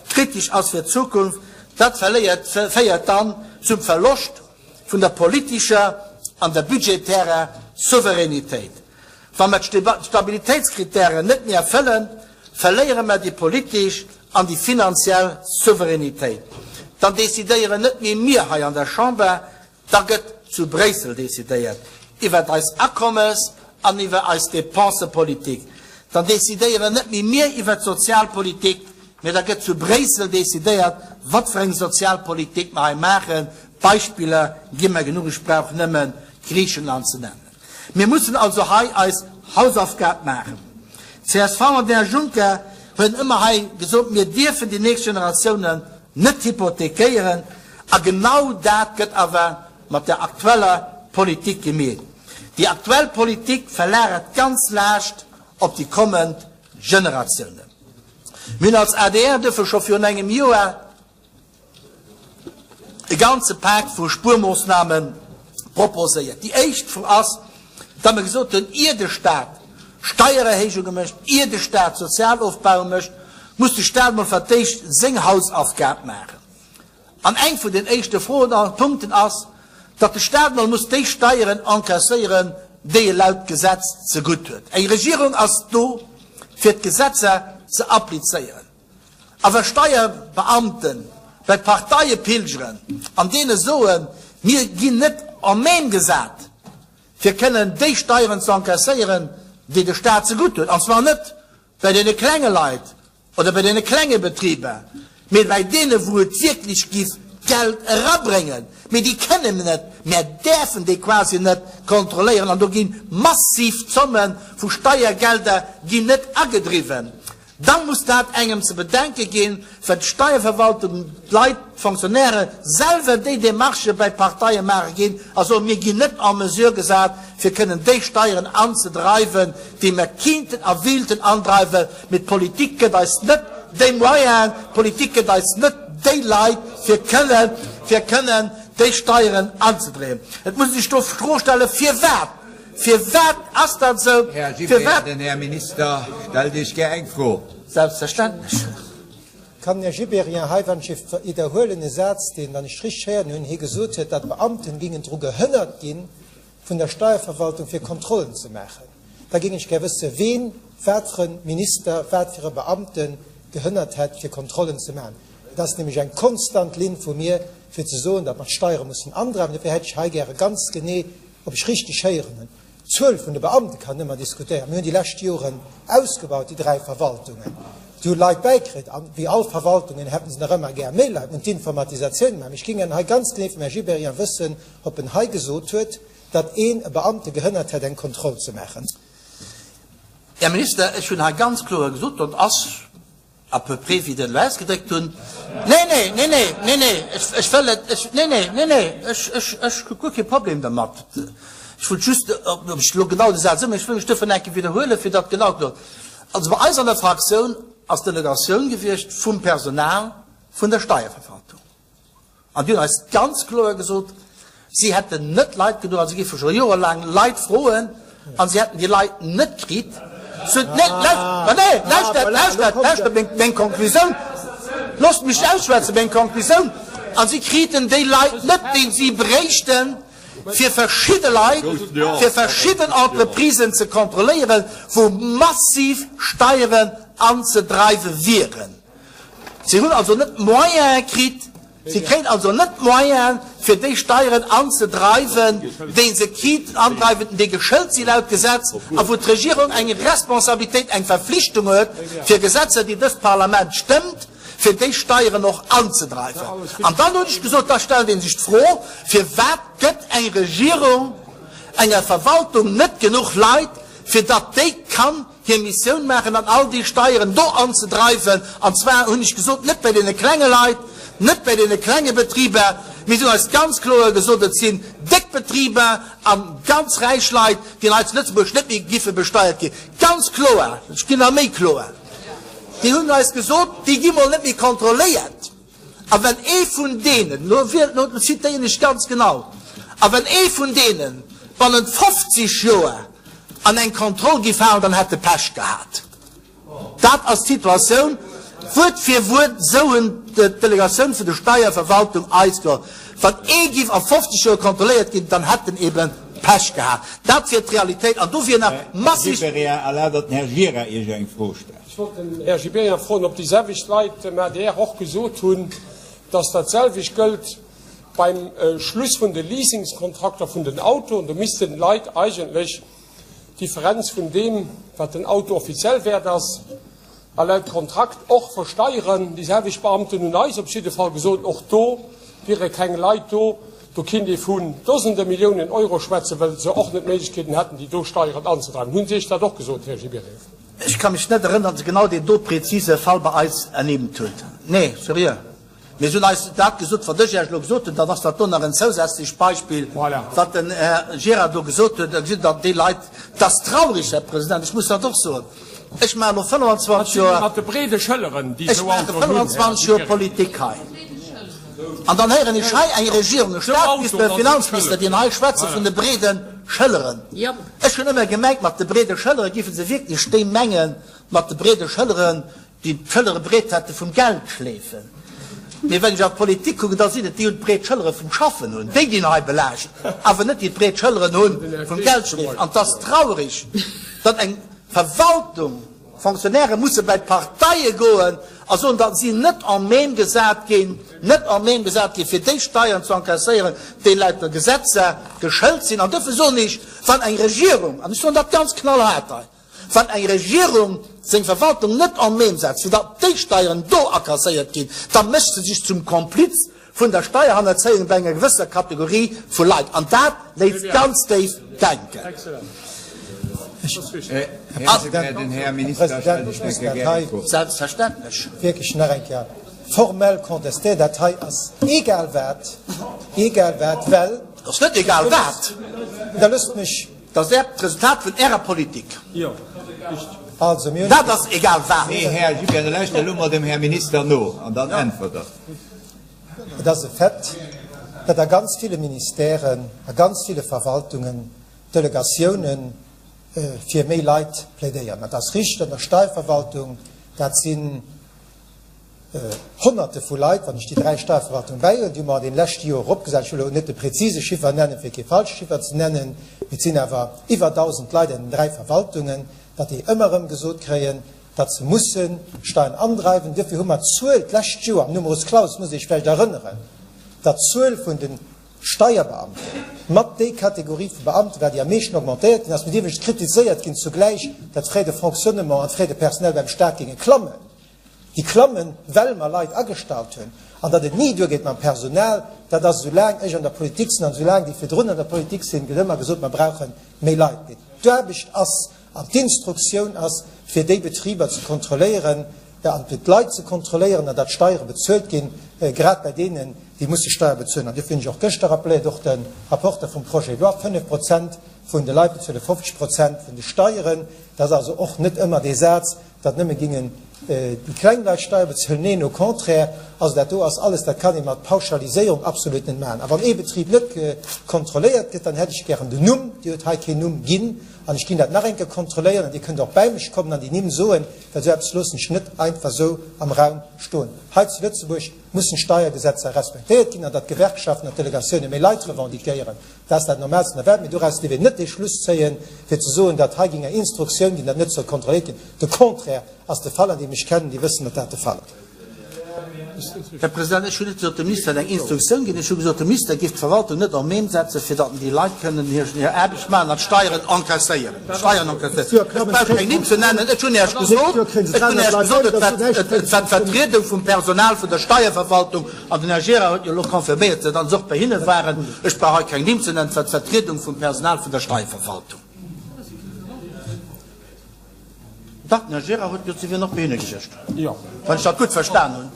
kritesch ass fir d'Zukunft, dat verléiert, féiert dann zum Verloscht vun der politescher an der budgetärer Souveränitéit. Wa mer d'Stabilitéitskritären net méi erfëllen, verléiere mer déi politesch an déi finanziell Souveränitéit. Dann decidéieren net méi mir hei an der Chamber, Da gëtt zu Bréissel decidéiert iwwert eis Akommes an iwwer eis Dépensepolitik. Dann decidéieren net méi mir iwwert d'Sozialpolitik, mä da gëtt zu Bréissel decidéiert, wat fir eng Sozialpolitik mer hei maachen. Beispiller gi mer genuch, ech brauch nëmme Griichenland ze nennen. Mir mussen also hei eis Hausaufgab maachen. Csv an den Här Juncker huet ëmmer hei gesot, mir dierfen déi nächst Generatiounen net hypothekéieren. A genau dat gëtt awer mat der aktueller Politik gemeet. Déi aktuell Politik verlagert d'ganz Laascht op déi kommend Generatiounen. Mir hunn als adr duerfir scho virun engem Joer e ganze Pak vu Spuermoossname proposéiert. Déi éischt ass, datt mer gesot hunn, ier de Stat Steiererhéijunge mécht, ier de Stat Sozialofbau mécht, muss de Stat mol fir d'éischt seng Hausaufgab maachen. An eng vun den éischte Froen a Punkten ass, datt de Staat mol muss déi Steieren encaisséieren, déi e laut Gesetz zegutt huet. Eng Regierung ass do, fir d'Gesetzer ze applizéieren. A wa Steierbeamte bei d'Parteie pilgeren an deene soen, mir ginn net en même gesat, fir kënnen déi Steieren ze encaisséieren, déi de Staat zegutt huet, an zwar net bei deene klenge Leit, oder bei deene klenge Betriber, mee bei deene wou et wierklech giff Geld erabréngen, mee déi kënne mer net, mär däerfen déi quasi net kontrolléieren an do gi massiv Zomme vu Steiergelder ginn net agedriwwen. Da muss dat engem ze bedenke ginn, well d'Steierverwaltung, d'Leit, d'Fonctionnairë selwer déi Démarchë bei d'Parteie maache ginn a soen, mir ginn net en mesure gesat fir kënnen déi Steieren anzedreiwen, déi mer kinnten a wílten andreiwen, Mee d'Politik gëtt eis net déi Moyenen, d'Politik gëtt eis net déi Leit, fir kënnen, fir kënnen déi Steieren anzedréien. Et muss ee sech do d'Fro stellen, Firwat? Firwat ass dat esou? Här Gibéryen, den Här Minister stellt Iech gär eng Fro. Selbstverständlech. Kann den Här Gibéryen hei, wann ech e widderhuelen, e Saz, deen, wann ech richteg héieren hunn, hie gesot huet, datt d'Beamten gingen dru gehënnert ginn, vun der Steierverwaltung fir Kontrollen ze maachen, da géing ech gär wësse ween, wat fir e Minister, wat fir e Beamte gehënnert hätt fir Kontrollen ze maachen. Et ass nämlech eng konstant Linn vu mir fir ze soen, datt mer d'Steiere mussen andreiwen. Dofir hätt ech hei gäre ganz genee, ob ech richteg héieren hunn. D'Zuel vun de Beamte kann ëmmer diskutéieren. Mir hunn déi lescht Joren ausgebaut, déi dräi Verwaltungen. Si hu Leit bäikritt an wéi all Verwaltungen hätten se nach ëmmer gär méi Leit. Mir hunn d'Informatisatioun gemaach. Mee ech géing gären hei ganz genee vum Här Gibéryen wëssen, ob en hei gesot huet, datt een e Beamte gehënnert hätt, eng Kontroll ze maachen. Här Minister, ech hunn hei ganz kloer gesot, dat ass à peu près wéi Der et elo ausgedréckt hunn, nee, nee, nee, nee, nee, nee, ech, ech wëll et, ech, nee, nee, nee, nee, ech, ech, ech hu guer kee Problem dermat. Ech wollt just, ob ech elo genau de Saz ëmmer, ech wëll mech duerfir nach eng Kéier widderhuelen, fir datt genau kloer. Also bei eis an der Fraktioun ass d'Delegatioun gewiescht vum Personal vun der Steierverwaltung. An déi hunn eis ganz kloer gesot, si hätten net Leit genuch a si géife scho jorelaang Leit froen a si hätten déi Leit net kritt. Nee, lauschtert, lauschtert, lauschtert, meng Konklusioun, loosst mech ausschwätzen, meng Konklusioun, a si kriten déi Leit net, déi si bréichten, fir verschidde Leit, fir verschidden Entreprisen ze kontrolléieren, wou massiv Steieren anzedreiwe wieren. Si hunn also net d'Moyene kritt, si kréien also net d'Moyene, fir déi Steieren anzedreiwen, déi se kinnten andreiwen, déi geschëlt si laut Gesetz, a wou d'Regierung eng Responsabilitéit, eng Verflichtung huet, fir Gesetzer, déi dëst Parlament stëmmt, fir déi Steieren och anzedreiwen. An dann hunn ech gesot, da stellt ee sech d'Fro, Firwat gëtt eng Regierung enger Verwaltung net genuch Leit, fir datt déi kann hir Missioun maachen an all déi Steieren do anzedreiwen, an zwar, hunn ech gesot, net bei deene klenge Leit, net bei deene klenge Betriber, mir hunn eis ganz kloer gesot, et sinn déck Betriber a ganz räich Leit, déi hei zu Lëtzebuerg net méi giffe besteiert ginn. Ganz kloer, ech ginn nach méi kloer, déi hunn eis gesot, déi gi mol net méi kontrolléiert. A wenn ee vun deenen, elo wiel, elo zitéieren ech ganz genau, a wenn ee vun deenen bannent 50 Joer an eng Kontroll gi falen, dann hätt e Pech gehat. Dat ass d'Situatioun, Wuert fir Wuert, esou hunn d'Delegatioun vun der Steierverwaltung eis ge. Wann ee giff a 50 Joer kontrolléiert ginn, dann hätt en ebe Pech gehat. Dat wier d'Realitéit an do wier nach Här massig. Gibéryen, erlaabt, datt den Här Gira Iech eng Fro stellt. Ech wollt den Här Gibéryen froen, ob déi selwecht Leit dem adr och gesot hunn, datt dat selwecht gëllt beim Schluss vun de Leasingskontrakter vun den Autoen. Do missten d'Leit eigentlech d'Differenz vun deem, wat den Auto offiziell wäert ass, a laut Kontrakt och versteieren. Déi selwecht Beamten hunn eis op jidde Fall gesot, och do wiere keng Leit do. Do kinnt ee vun Dosende Milliounen Euro schwätzen, well se och net d'Méiglechkeeten hätten, déi do Steieren anzedreiwen. Hunn se Iech dat och gesot, Här Gibéryen? Ech ka mech net erënnern, datt se genau deen do präzise Fall bei eis ernimmt hunn. Nee, seriö. Mee se hunn eis dat gesot, wat ech Iech elo gesot hunn. Dann ass dat do nach en zousätzlecht Beispill, wat den Här Gira do gesot huet. Da gesitt Der, déi Leit, dat ass traurig, Här President, ech muss dat och soen, ech maachen elo 25 Joer, ech maache 25 Joer Politik hei, an dann héieren ech hei eng Regierung, e Statsminister, e Finanzminister, déi hei schwätze vun de breede Schëlleren. Ech hunn ëmmer gemengt, mat de breede Schëllere géife se wierklech déi mengen, mat de breede Schëlleren, déi d'Schëllere breet hätte vum Geldschleefen. Mee wann ech an d'Politik kucken, da sinn et déi hunn d'breet Schëllere vum Schaffen hunn, déi ginn hei belaascht, awer net déi d'breet Schëlleren hu vum Geldschleefen. An et ass traurig, datt eng Verwaltung, Fonctionnairë musse bei d'Parteie goen a soen, datt si net en même gesat ginn, net en même gesat ginn, fir déi Steieren ze encaisséieren, déi laut der Gesetzer geschëlt sinn. An dofir soen ech, wann eng Regierung, an ech soen dat ganz knallhaart hei, wann eng Regierung seng Verwaltung net en même setzt, fir datt déi Steieren do encasséiert ginn, da mécht se sech zum Kompliz vun der Steierhannerzéiung bei enger gewësser Kategorie vu Leit, an dat léisst ganz déif denken. Här President, ech muss dat hei wierklech nach eng Kéier formell contestéieren. Dat hei ass egal wat, egal wat, well. Dat ass net egal wat. Da loosst mech. Dat ass d'Resultat vun Ärer Politik. Dat ass egal wat. Nee, Här Gibéryen, lauschtert elo mol dem Här Minister no an dann äntwert Der. Et ass e Fait, datt a ganz ville Ministèren, a ganz ville Verwaltungen d'Delegatioune fir méi Leit plädéieren. Dat ass richteg an der Steierverwaltung, dat sinn Honnerte vu Leit, wann ech déi 3 Steierverwaltungen bäihuelen, déi hu mer an deene leschte Joer eropgesat. Ech wëll elo net de präzise Chiffer nennen, fir kee falsche Chiffer ze nennen, mee et sinn awer iwwer 1.000 Leit an den 3 Verwaltungen, datt déi ëmmer erëm gesot kréien, datt se musse Steiern andreiwen. Duerfir hu mer d'Zuel d'lescht Joer am Numerus clausus, musst Dir Iech vläicht erënneren, datt d'Zuel vun de Steierbeamten mat déi Kategorie vu Beamte war, déi am meeschten augmentéiert ginn ass. Mee dierf ech kritiséiert ginn zugläich, datt d'Frais de fonctionnement an d'Frais de personnel beim Stat géinge klammen. Déi klammen, well mer Leit agestallt hunn. An datt et ni duergeet mam Personal, dat ass, esou laang ech an der Politik sinn an esou laang déi virdrun an der Politik sinn, gëtt ëmmer gesot, mer brauche méi Leit. Mee d'Aarbecht ass An d'Instruktioun ass, fir déi Betriber ze kontrolléieren an fir d'Leit ze kontrolléieren an datt d'Steiere bezuelt ginn, grad bei deenen, déi musse Steier bezuelen. An duerfir hunn ech och gëschter rappelléiert, och de Rapporteur vum Projet de loi, 5 Prozent vun de Leit bezuele 50 Prozent vun de Steieren. Dat ass also och net ëmmer dee Saz, datt nëmme gingen déi kleng Leit Steier bezuelen. Neen, au contraire. Also dat do ass alles, dat kann ee mat Pauschaliséierung absolut net maachen. A wann ee Betrib net kontrolléiert gëtt, dann hätt ech gären den Numm. Dir hutt hei keen Numm ginn. An ech ginn dat nach eng Kéier kontrolléieren an Dir kënnt och bäi mech kommen an déi Nimm soen, well esou eppes loossen ech net einfach esou am Raum stoen. Hei zu Lëtzebuerg mussen d'Steiergesetzer respektéiert ginn an datt d'Gewerkschaften an d'Delegatioune méi Leit revendiquéieren, dat ass dat Normaalst vun der Welt. Mee doraus dierf een net dee Schluss zéien, fir ze soen, datt hei géing eng Instruktioun ginn, datt net soll kontrolléiert ginn. De Contraire ass de Fall an déi mech kennen, déi wëssen, datt dat de Fall ass. Här President, ech hunn net gesot, de Minister hätt eng Instruktioun ginn. Ech hu gesot, de Minister géif d'Verwaltung net en même setzen, fir datt déi Leit kënnen hir Aarbecht maachen an d'Steieren encaisséieren. D'Steieren encaisséieren. Ech brauch keng Nimm ze nennen. Ech hunn Iech gesot, ech hunn Iech gesot, et war, et war d'Vertriedung vum Personal vun der Steierverwaltung, an den Här Gira huet jo elo confirméiert, datt se och bei hinne waren. Ech brauch hei keng Nimm ze nennen. Et war d'Vertriedung vum Personal vun der Steierverwaltung. Dach, den Här Gira huet gesot, si wieren och bei hinne gewiescht, wann ech dat gutt verstan hunn.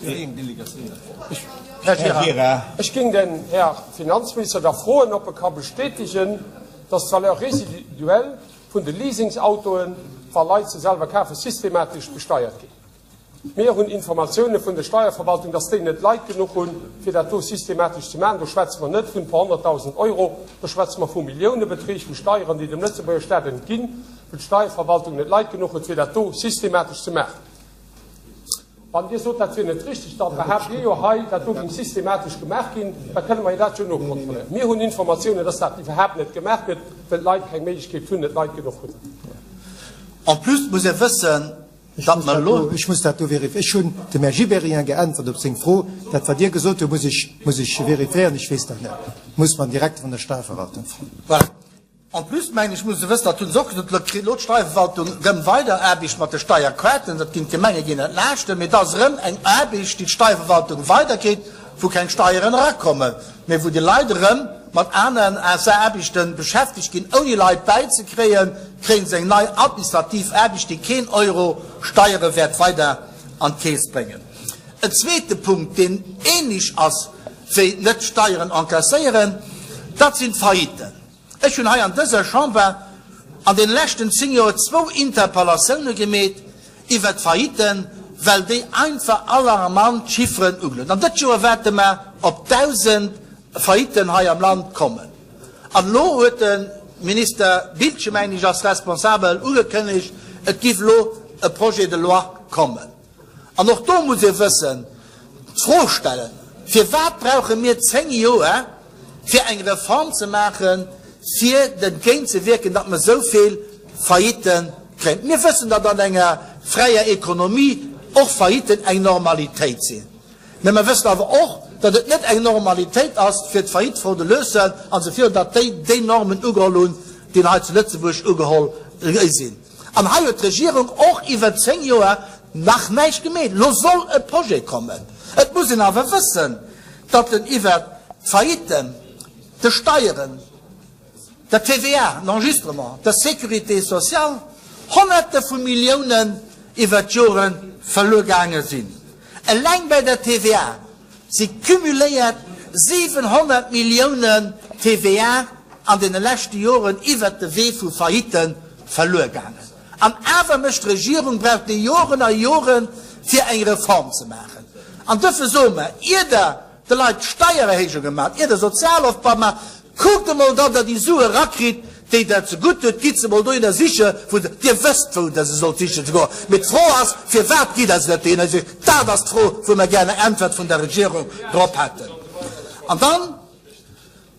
Här Gira. Ech géing den Här Finanzminister da froen, ob e ka bestätegen, dass d'Valeur résiduelle vun de Leasingsautoen, wa Leit se selwer kafen, systematesch besteiert ginn. Mir hunn Informatioune vun der Steierverwaltung, dass déi net Leit genuch hunn, fir dat do systematesch ze maachen. Do schwätze mer net vun e puer honnertdausend Euro, do schwätze mer vu Milliounebeträg vu Steieren, déi dem Lëtzebuerger Staat entginn, wou d'Steierverwaltung net Leit genuch huet, fir dat do systematesch ze maachen. Wann Dir sot, dat wier net richtig, da behaapt Dir jo hei, dat do géing systematesch gemaach ginn. Da kënne mer jo dat jo nokontrolléieren. Mir hunn Informatiounen, dass dat iwwerhaapt net gemaach gëtt, well d'Leit keng Méiglechkeet hunn, net Leit genuch hunn. En plus muss ee wëssen, Ech muss dat do, ech muss dat do vérifiéieren. Ech hunn dem Här Gibéryen geäntwert op seng Fro. Dat, wat Dir gesot hutt, muss ech, muss ech vérifiéieren. Ech weess dat net. Muss beim Direkter vun der Steierverwaltung froen. Voilà. En plus, mengen ech, muss e wëssen, dat hunn se och gesot, elo kritt elo d'Steierverwaltung erëm weider Aarbecht mat de Steierquaten. Dat ginn d'Gemenge ginn entlaaschten, mee et ass erëm eng Aarbecht, déi d'Steierverwaltung weiderkritt, wou keng Steieren erakommen, mee wou déi Leit erëm mat aneren Aarbechte beschäftegt ginn, ouni Leit bäizekréien, kréie se eng nei administrativ Aarbecht, déi keen Euro Steiere wäert weider an d'Keess bréngen. En zweete Punkt, deen ähnlech ass wéi net Steieren encaisséieren, dat sinn d'Failliten. Ech hunn hei an dëser Chamber an deene leschten 10 Joer zwou Interpellatioune gemeet iwwert d'Failliten, well déi einfach alarmant Chifferen ugeluet. An dëtt Joer wäerte mer op 1.000 Failliten hei am Land kommen. An elo huet de Minister Biltgen, mengen ech, ass responsabel, ugekënnegt, et giff elo e Projet de loi kommen. An och do muss ee wëssen, d'Fro stellen, Firwat brauche mir 10 Joer, fir eng Reform ze maachen, fir dentgéint ze wierken, datt mer esou vill Faillitten kréien? Mir wëssen, datt an enger fräier Ekonomie och Faillitten eng Normalitéit sinn. Mä mer wëssen awer och, datt et net eng Normalitéit ass, fir d'Faillite fraudelöse an esou virun, datt déi déi Normen ugeholl hunn, déi hei zu Lëtzebuerg ugeholl sinn. An hei huet d'Regierung och iwwer 10 Joer nach näischt gemeet. Elo soll e Projet kommen. Et muss een awer wëssen, datt en iwwert d'Faillitten, de Steieren, der TVA, den Enregistrement, der Sécurité sociale Honnerte vu Milliounen iwwert d'Jore verluer gaange sinn. Eleng bei der TVA si cumuléiert 700 Milliounen TVA an deene leschte Joren iwwert de Wee vu Faillitten verluer gaangen. An awer mécht d'Regierung, braucht déi Joren a Joren, fir eng Reform ze maachen. An duerfir soe mer, ier Der de Leit Steiererhéijunge maacht, ier Der Sozialofbau maacht, kuckt emol, datt Der déi Sue erakritt, déi Der zegutt hutt. Gitt se emol dohinner siche wou se, Dir wësst, wou Der se sollt sichen ze goen. Mee d'Fro ass, Firwat gitt Der se net dohinner sichen? Dat ass d'Fro, wou mer gär eng Äntwert vun der Regierung drop hätten. An dann.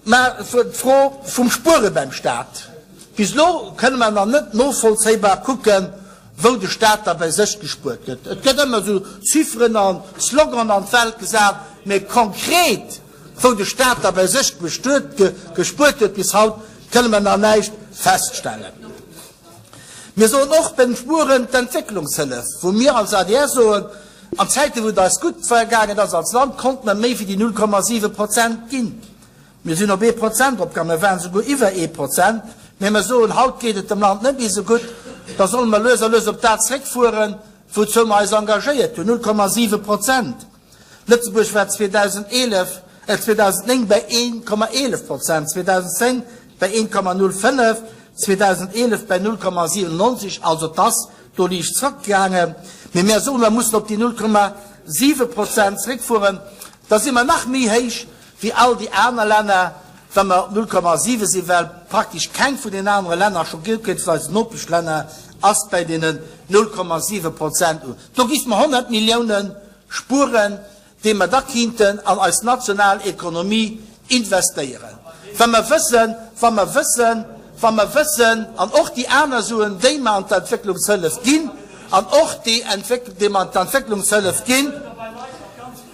Mä d'Fro vum Spuere beim Staat, bis elo kënne mer nach net novollzéibar kucken, wou de Staat da bei sech gespuert huet. Et gëtt ëmmer esou Chifferen a Sloganen an d'Welt gesat, mä konkret, wou de Staat da bei sech gespuert huet, bis haut kënne mer nach näischt feststellen. Mir soen och beim Spueren d'Entwécklungshëllef, wou mir als adr soen, an Zäiten, wou et eis gutt gaangen ass als Land, konnte mer méi wéi déi 0,7 Prozent ginn. Mir sinn op ee Prozent eropgaangen, mir waren souguer iwwer ee Prozent. Mä mir soen, haut geet et dem Land net méi esou gutt, da solle mer lues a lues op dat zréckfueren, wouzou mer eis engagéiert hunn, 0,7 Prozent. Lëtzebuerg war 2011, 2009 bei 1,11 Prozent, 2010 bei 1,05, 2011 bei 0,97, also et ass do liicht zrëckgaangen. Mee mär soen, mer mussen op déi 0,7 Prozent zréckfueren, da si mer nach méi héich wéi all déi aner Länner, wa mer op 0,7 sinn, well praktesch keng vun den anere Länner, scho guer keen vun eisen Nopeschlänner, ass bei deenen 0,7 Prozent. Do géife mer 100 Milliounen Spueren, déi mer da kinnten an eis national Ekonomie investéieren, wa mer wëssen, wa mer wëssen, wa mer wëssen, an och déi aner Suen, déi mer an d'Entwécklungshëllef ginn, an och déi, déi mer an d'Entwécklungshëllef ginn.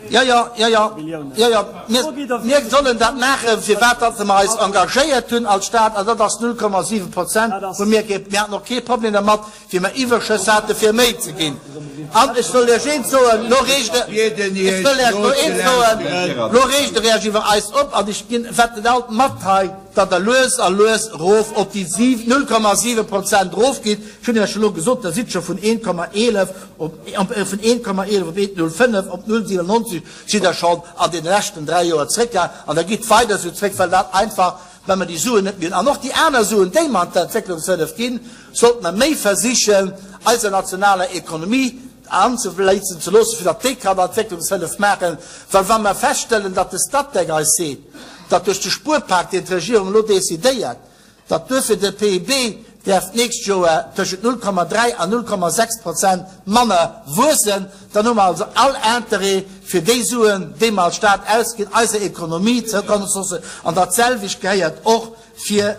Jo, jo, jo, jo, jo, jo. Mir, mir sollen dat maachen, firwat datt mer eis engagéiert hunn als Stat, an dat ass 0,7 Prozent, wou mir kee, mir haten och kee Problem dermat, wéi mer Iwwerschëss hate fir méi ze ginn. An ech wëll Iech eent soen, lo reegt Der, ech wëll Iech lo eent soen, lo reegt Der Iech iwwer eis op, an ech ginn, wetten alt mat hei, datt Der lues a lues erof op déi 0,7 Prozent erofgitt. Ech hunn Iech elo gesot, Der sidd scho vun 1,11 op, vun 1,11 op 1,05 op 0,97 sidd Der schonn an deene leschten dräi Joer zréckgaangen an Der gitt weider esou zréck, well dat einfach, well mer déi Suen net méi hunn. An och déi aner Suen, déi mer an d'Entwécklungshëllef ginn, sollte mer méi versichen, eiser nationaler Ekonomie anzefléissen ze loossen, fir datt déi kann Entwécklungshëllef maachen. Well wa mer feststellen, datt de Statec eis seet, datt duerch de Spuerpak, deen d'Regierung elo decidéiert, datt duerfir de PIB däerf d'nächst Joer tëschent 0,3 an 0,6 Prozent manner wuessen, dann hu mer also all Interêt, fir déi Suen, déi mer als Stat ausginn, eiser Ekonomie zoukommen ze loossen. An datselwecht gehéiert och fir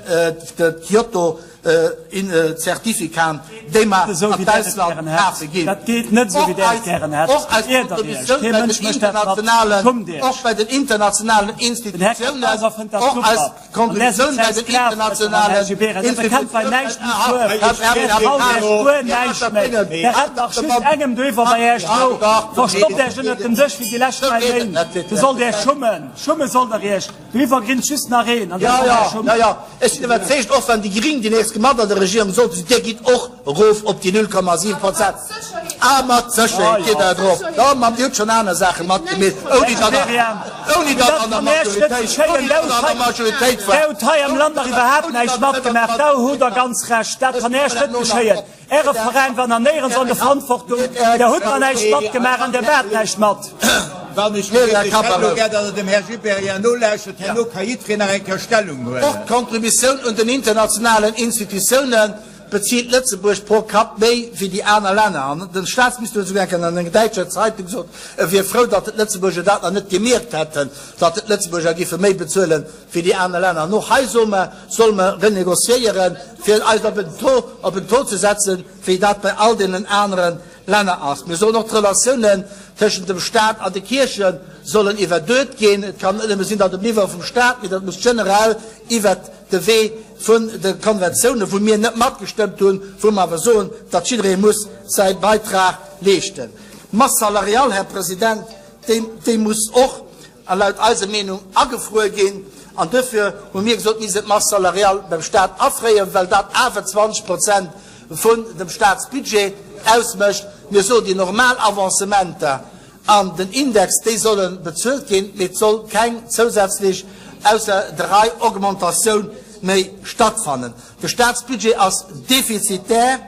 d'Kyoto-Zertifikaten, déi mer an d'Ausland kafe ginn. Och eis Contributioun bei den internationalen, och bei den internationalen Institutiounen, och eis Contributioun bei den internationalen Institutiounen. Doriwwer grinst just nach een, an dat ass den Här Schuman. Jo, jo, ech sinn iwwerzeegt, och wann déi Gring déi nächst mat an der Regierung sollten sinn, Dir gitt och erof op déi 0,7 Prozent. A mat Sécherheet gitt Der erof. Jo, ma Dir hutt schonn aner Saache matgemeet, ouni datt Der, ouni datt Der an der Majoritéit, ouni datt Der an der Majoritéit waart. Der hutt hei am Land nach iwwerhaapt näischt matgemaach, do hutt Der ganz Recht, dat kann Äech net geschéien. Äre Veräin war nach néierens an der Verantwortung, Der hutt nach näischt matgemaach an Der maacht näischt mat. Wann ech gär, ech hätt elo gär, datt Der dem Här Gibéryen nolauschtert, herno ka jiddwereen nach eng Kéier Stellung huelen. Och d'Contributioun un den internationalen Institutiounen bezilt Lëtzebuerg pro Kapp méi wéi déi aner Länner. An den Staatsminister huet esouguer eng Kéier an enger däitscher Zeitung gesot, e wier frou, datt d'Lëtzebuerger dat nach net gemierkt hätten, datt d'Lëtzebuerger géife méi bezuelen wéi déi aner Länner. An och hei soe mer, solle mer renégociéieren, fir eis op en Taux, op en Taux ze setzen, wéi dat bei all deenen anere Länner ass. Mir soen och, d'Relatiounen tëschent dem Stat an de Kierche sollen iwwerduet ginn. Et kann net nëmme sinn, datt um Niveau vum Stat, mee dat muss generell iwwert de Wee vun de Konventiounen, wou mir net matgestëmmt hunn, wou mer awer soen, datt jidderee muss säi Beitrag leeschten. D'Masse salariale, Här President, déi, déi muss och, a laut eiser Meenung agefruer ginn. An duerfir hu mir gesot, mir missten d'Masse salariale beim Stat afréien, well dat awer 20 Prozent vun dem Statsbudget ausmécht. Mir soen, déi normal Avancementer an den Index, déi solle bezuelt ginn, mee et soll keng zousätzlech ausser der Rei Augmentatioun méi stattfannen. De Staatsbudget ass defizitär,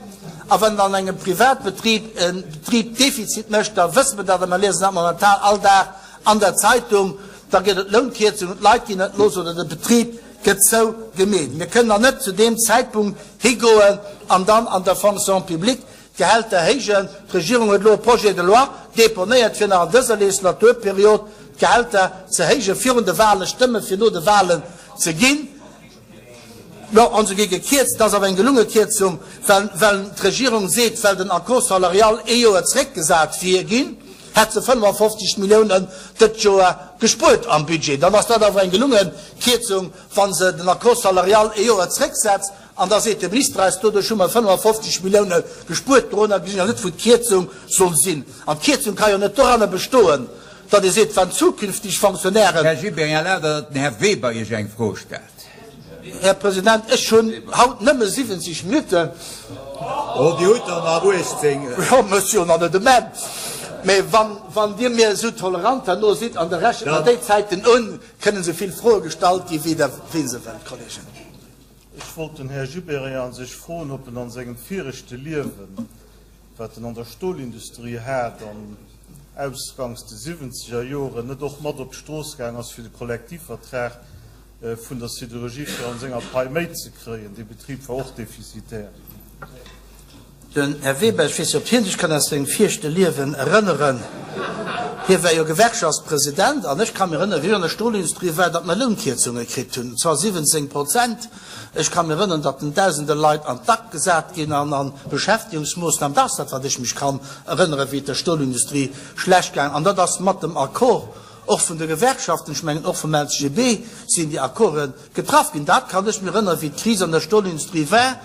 a wann an engem Privatbetrib e Betrib Defizit mécht, da wësse mer dat a mer liesen dat momentan all Dag an der Zeitung, da gëtt et Lounkierzungen, d'Leit ginn entloss oder de Betrib gëtt zou gemeet. Mir kënnen dann net zu deem Zäitpunkt higoen an dann an der Fonction publique d'Gehälter héijen. D'Regierung huet elo e Projet de loi deponéiert, fir nach an dëser Legislaturperiod d'Gehälter ze héijen, virun de Wahlen Stëmme fir no de Wahlen ze ginn. Jo, an se gi gekierzt. Dat ass awer eng gelunge Kierzung, well, well d'Regierung seet, well den Accord salarial ee Joer zréckgesat wier ginn, hätt se 55 Milliounen dëtt Joer gespuert am Budget. Dann ass dat awer eng gelunge Kierzung, wa se den Accord salarial ee Joer zrécksetzt. An da seet de Minister eis, doduerch hu mer 55 Millioune gespuert. Dorunner gesinn ech net, wou d'Kierzung soll sinn. An d'Kierzung ka jo net doranner bestoen, datt ee seet, wann zukünftig Fonctionnairen. Här Gibéryen, erlaabt Der, datt den Här Weber Iech eng Fro stellt? Här President, ech hunn haut nëmme 70 Minutten. Oh, Dir hutt der nach 18. Jo, mä ech si jo nach net um Enn. Mä wann Dir mir esou tolerant herno sidd an Der rechent mer déi Zäiten un, kënnen esou vill Froe gestallt gi wéi Der wéi se wëllt, Kollegen. Ech wollt den Här Gibéryen sech froen, ob en an sengem viregte Liewen, wat en an der Stolindustrie hat an ausgangs de siwwenzeger Joren, net och mat op d'Strooss gaang ass fir de Kollektivvertrag vun der Siderurgie fir an senger Pai méi ze kréien. Dee Betrib war och defizitär. Den Här Weber, ech weess net, ob hie sech kann aus sengem viregte Liewen erënneren, hie war jo Gewerkschaftspresident, an ech ka mir erënneren, wéi ech an der Stolindustrie war, datt mer Lounkierzunge kritt hunn, und zwar 17 Prozent. Ech ka mir erënneren, datt den dausende Leit an d'Ack gesat ginn an a Beschäftigungsmoossnamen. Dat ass dat, wat ech mech kann erënneren, wéi et der Stolindustrie schlecht gaang. An dat ass mat dem Accord och vun de Gewerkschaften, ech mengen och vum LCGB, sinn déi Accorde getraff ginn. Dat kann ech mir erënneren, wéi d'Kris an der Stolindustrie war,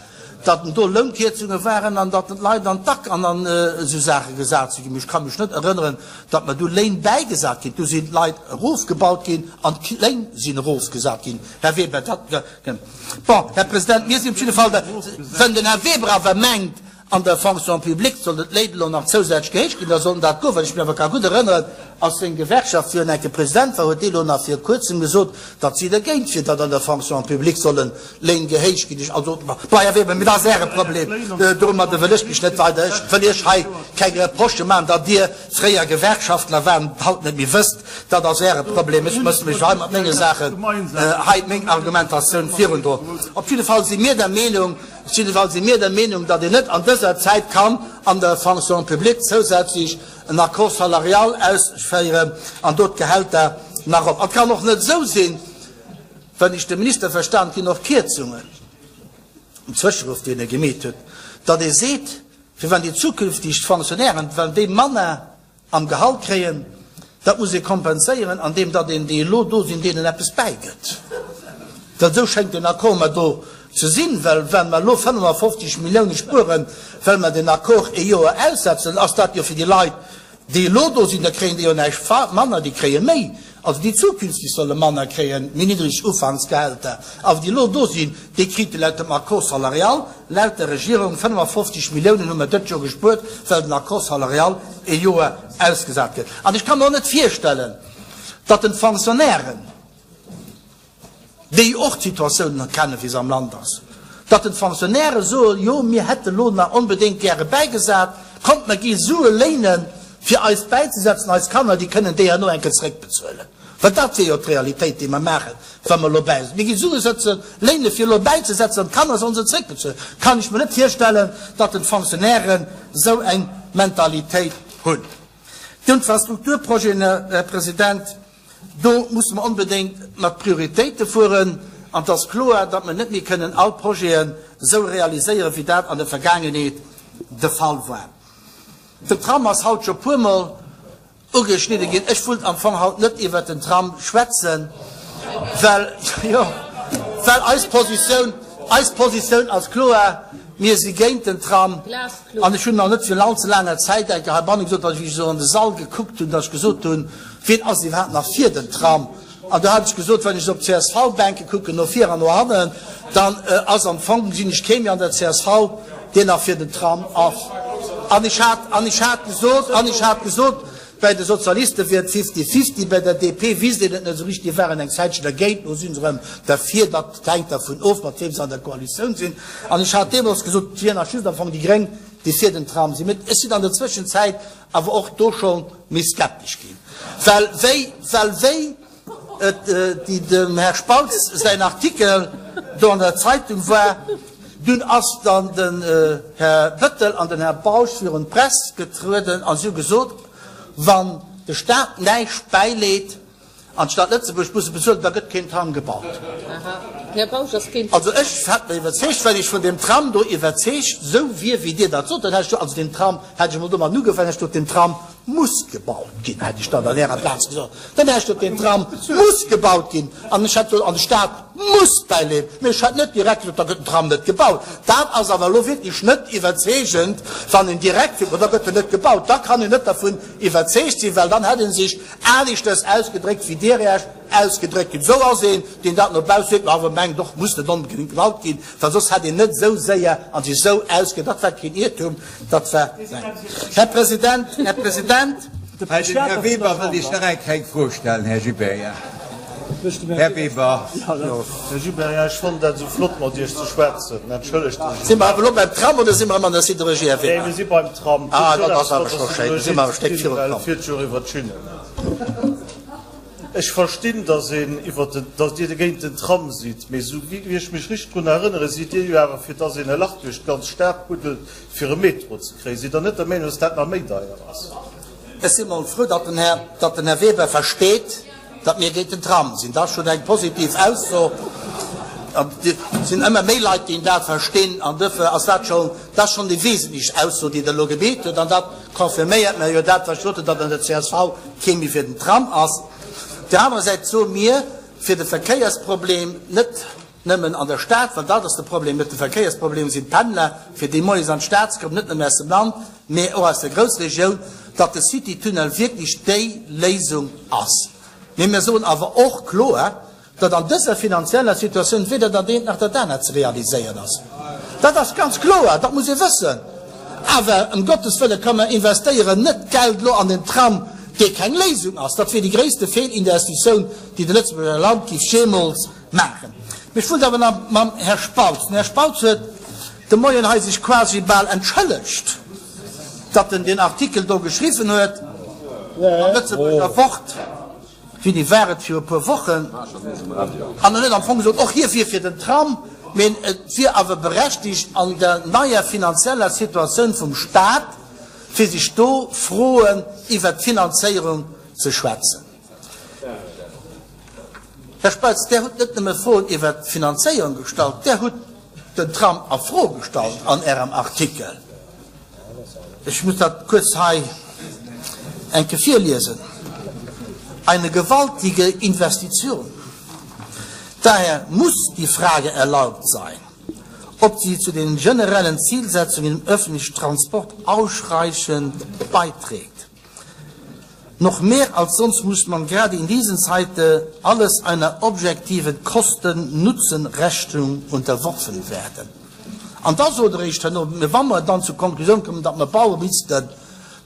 datt do Lounkierzunge waren an datt d'Leit an d'Ack an an esou Saache gesat si ginn. Mee ech ka mech net erënneren, datt mer du Léin bäigesat ginn. Du sinn d'Leit erofgebaut ginn an d'Léin sinn erofgesat ginn, Här Weber. Dat, bon, Här President, mir sinn op jidde Fall der, wenn den Här Weber awer mengt, An der Fonction publique sollen d'Léin elo nach zousätzlech gehéicht ginn, da soll en dat goen. Wat ech mir awer ka gutt erënneren, ass seng Gewerkschaft, wéi en enke President war, huet dee elo nach vir kuerzem gesot, datt si dergéint wier, datt an der Fonction publique sollen Léin gehéicht ginn. Ech also, bon, Här Weber, mee dat ass Äre Problem, domadde wëll ech mech net weider, ech wëll Iech hei keng Reprochë maachen, datt Dir fréier Gewerkschaftler waart an et haut net méi wësst, dat ass Äre Problem. Ech muss mech hei mat menge Saachen hei, meng Argumentatioun virundroen. Op jidde Fall si mir der Meenung, Op jidde Fall si mir der Meenung, datt een net an dëser Zäit kann an der Fonction publique zousätzlech en Accord salarial ausféieren an do d'Gehälter nach erop. An et kann och net esou sinn, wann ech de Minister verstan, et ginn och Kierzungen, en Zwëscheruff, deen e gemeet huet, datt ee seet, fir wann déi zukünftig Fonctionnairen, wann déi manner am Gehalt kréien, dat muss ee kompenséieren, andeem datt een déi elo do sinn, deenen eppes bäigëtt. Well esou schéngt den Accord mer do ze sinn, well wa mer elo 55 Millioune spueren, well mer den Accord ee Joer aussetzen, ass dat jo fir déi Leit, déi elo do sinn, da kréien déi jo näischt manner, déi kréie méi. Also déi zukünfteg solle manner kréien, méi niddreg Ufanksgehälter, awer déi elo do sinn, déi krite laut dem Accord salarial, laut der Regierung 55 Milliounen hu mer dëst Joer gespuert, well den Accord salarial ee Joer ausgesat gëtt. An ech ka mer och net virstellen, datt den d'Fonctionnairen, déi och d'Situatioun kennen, wéi se am Land ass, datt den d'Fonctionnairë soen, jo mir hätte lo nach onbedéngt gäre bäigesat, kommt mer gi Sue léinen, fir eis bäizesetzen, eis Kanner, déi kënnen déi herno eng Kéier zeréckbezuelen. Well dat wier jo d'Realitéit, déi mer maachen, wa mer elo bäisetzen. Mir gi Sue sëtzen, léine fir elo bäizesetzen an d'Kanner sollen se zeréckbezuelen. Kann ech mer net virstellen, datt den d'Fonctionnairen esou eng Mentalitéit hunn. D'Infrastrukturprojeten, Här President, Do musse mer onbedéngt mat Prioritéite fueren. An et ass kloer, datt mer net méi kënnen all Projeten esou realiséieren, wéi dat an der Vergaangenheet de Fall war. Den Tram ass haut scho puermol ugeschnidde ginn. Ech wullt am Fong haut net iwwert den Tram schwätzen, well, jo, well eis Positioun, eis Positioun ass kloer, Mir si géint den Tram. An ech hunn nach net virun allze laanger Zäit eng Kéier heibanne gesot, datt ech, wéi ech esou an de Sall gekuckt hunn, datt ech gesot hunn, Wien ass iwwerhaapt nach fir den Tram? An do hat ech gesot, wann ech esou op d'CSV-Bänke kucken, no vir an no hannen, dann ass am Fong, gesinn ech kee méi an der csv, deen nach fir den Tram ass. An ech hat, an ech hat gesot, an ech hat gesot, bei de Sozialiste wier et fifty-fifty, bei der DP wisst een et net esou richteg, déi waren eng Zäitchen dergéint, elo si se erëm derfir. Dat hänkt dervun of, mat weem se an der Koalitioun sinn. An ech hat deemools gesot, et wieren nach just am Fong déi Gréng, déi fir den Tram sinn. Mee ech sinn an der Zwëschenzäit awer och do scho méi skeptesch ginn, well wéi, well wéi et déi dem Här Spautz säin Artikel do an der Zeitung war, dunn ass dann den Här Bettel an den Här Bausch virun d'Press getrueden a si hu gesot, wann de Staat näischt bäileet, An d'Stad Lëtzebuerg muss e bezuelen, da gëtt keen Tram gebaut. Also ech hätt mer iwwerzeegt, well ech vun deem Tram do iwwerzeegt sou wier, wéi Dir dat sot, dann hätt ech do, also deen Tram hätt ech emol domat ugefaangen, hätt ech gesot, deen Tram muss gebaut ginn, hätt ech dann an Ärer Plaz gesot. Dann hätt ech gesot, deen Tram muss gebaut ginn an ech hätt gesot, an de Staat muss bäileeën. Mee ech hätt net direkt gesot, da gëtt den Tram net gebaut. Dat ass awer elo wierklech net iwwerzeegend, wann een direkt seet, ma da gëtt en net gebaut. Da kann een net dervun iwwerzeegt sinn, well dann hätt ee sech Aneschters ausgedréckt wéi Dir Iech ausgedréckt hutt. Esou ass een, deen dat no bausse seet, awer mengt och, muss net onbedéngt gebaut ginn, well soss hätt een net esou séier a sech esou ausgedréckt. Dat war keen Iertum, dat war. Här President, Här President. Den Här Weber wëllt Iech nach eng kleng Fro stellen, Här Gibéryen. Här Weber. Här Gibéryen, ech fannen dat esou flott, mat Iech ze schwätzen. Entschëllegt, dass ech. Si mer awer elo beim Tram oder si mer erëm an der Siderurgie, Här Weber? Nee, mir si beim Tram. Ah, dat ass awer scho schéin. Da si mer awer e Stéck virukomm. Well e fiert jo och iwwer d'Schinnen. Ech verstinn, dass een iwwert den, dass Dir géint den Tram sidd, mee esou wéi ech mech richteg drun erënnere sidd Dir jo awer fir dass een e Lach duerch d'ganz Stad buddelt, fir e Metro ze kréien. Sidd Der net der Meenung, dass dat nach méi deier ass? Ech si mol frou, datt den Här, datt den Här Weber versteet, datt mir géint den Tram sinn. Dat ass schonn eng positiv Ausso. Et sinn ëmmer méi Leit, déi dat verstinn, an duerfir ass dat schonn, dat ass schonn déi wesentlech Ausso, déi Der elo gemeet hutt. An dat confirméiert mer jo dat, wat ech gesot hunn, datt an der csv kee méi fir den Tram ass. Op där anerer Säit soe mir, fir de Verkéiersproblem net nëmmen an der Stad, well dat ass de Problem, net de Verkéiersproblem sinn d'Pendler, fir déi moies an d'Stad ze kommen, net nëmmen aus dem Land, mee och aus der Groussregioun, datt de City-Tunnel wierklech déi Léisung ass. Mee mir soen awer och kloer, datt an dëser finanzieller Situatioun weder dat eent nach dat anert ze realiséieren ass. Dat ass ganz kloer, dat muss ee wëssen. Awer ëm Gottes Wëlle komm, mer investéieren net Geld elo an den Tram, dee keng Léisung ass. Dat wier déi gréisste Feelinvestitioun, déi de Lëtzebuerger Land géif jeemools maachen. Mee ech wollt awer nach mam Här Spautz, den Här Spautz huet de Moien hei sech quasi bal entschëllegt, datt en deen Artikel do geschriwwen huet am Lëtzebuerger Wort, wéini war et, viru e puer Wochen, an en huet am Fong gesot, och hie wier fir den Tram, mee et wier awer berechtigt an der neier finanzieller Situatioun vum Stat, fir sech do Froen iwwert d'Finanzéierung ze schwätzen. Här Spautz, Der hutt net nëmme Froen iwwert d'Finanzéierung gestallt, Der hutt den Tram a Fro gestallt an Ärem Artikel. Ech muss dat kuerz hei eng Kéier virliesen, Eine gewaltige Investition. Daher muss die Frage erlaubt sein, ob sie zu den generellen Zielsetzungen im öffentlichen Transport ausreichend beiträgt. Noch mehr als sonst muss man gerade in diesen Zeiten alles einer objektiven Kosten-Nutzen-Rechnung unterworfen werden. An da sot e réischt herno, Mä wa mer dann zur Konklusioun kommen, datt mer baue missten,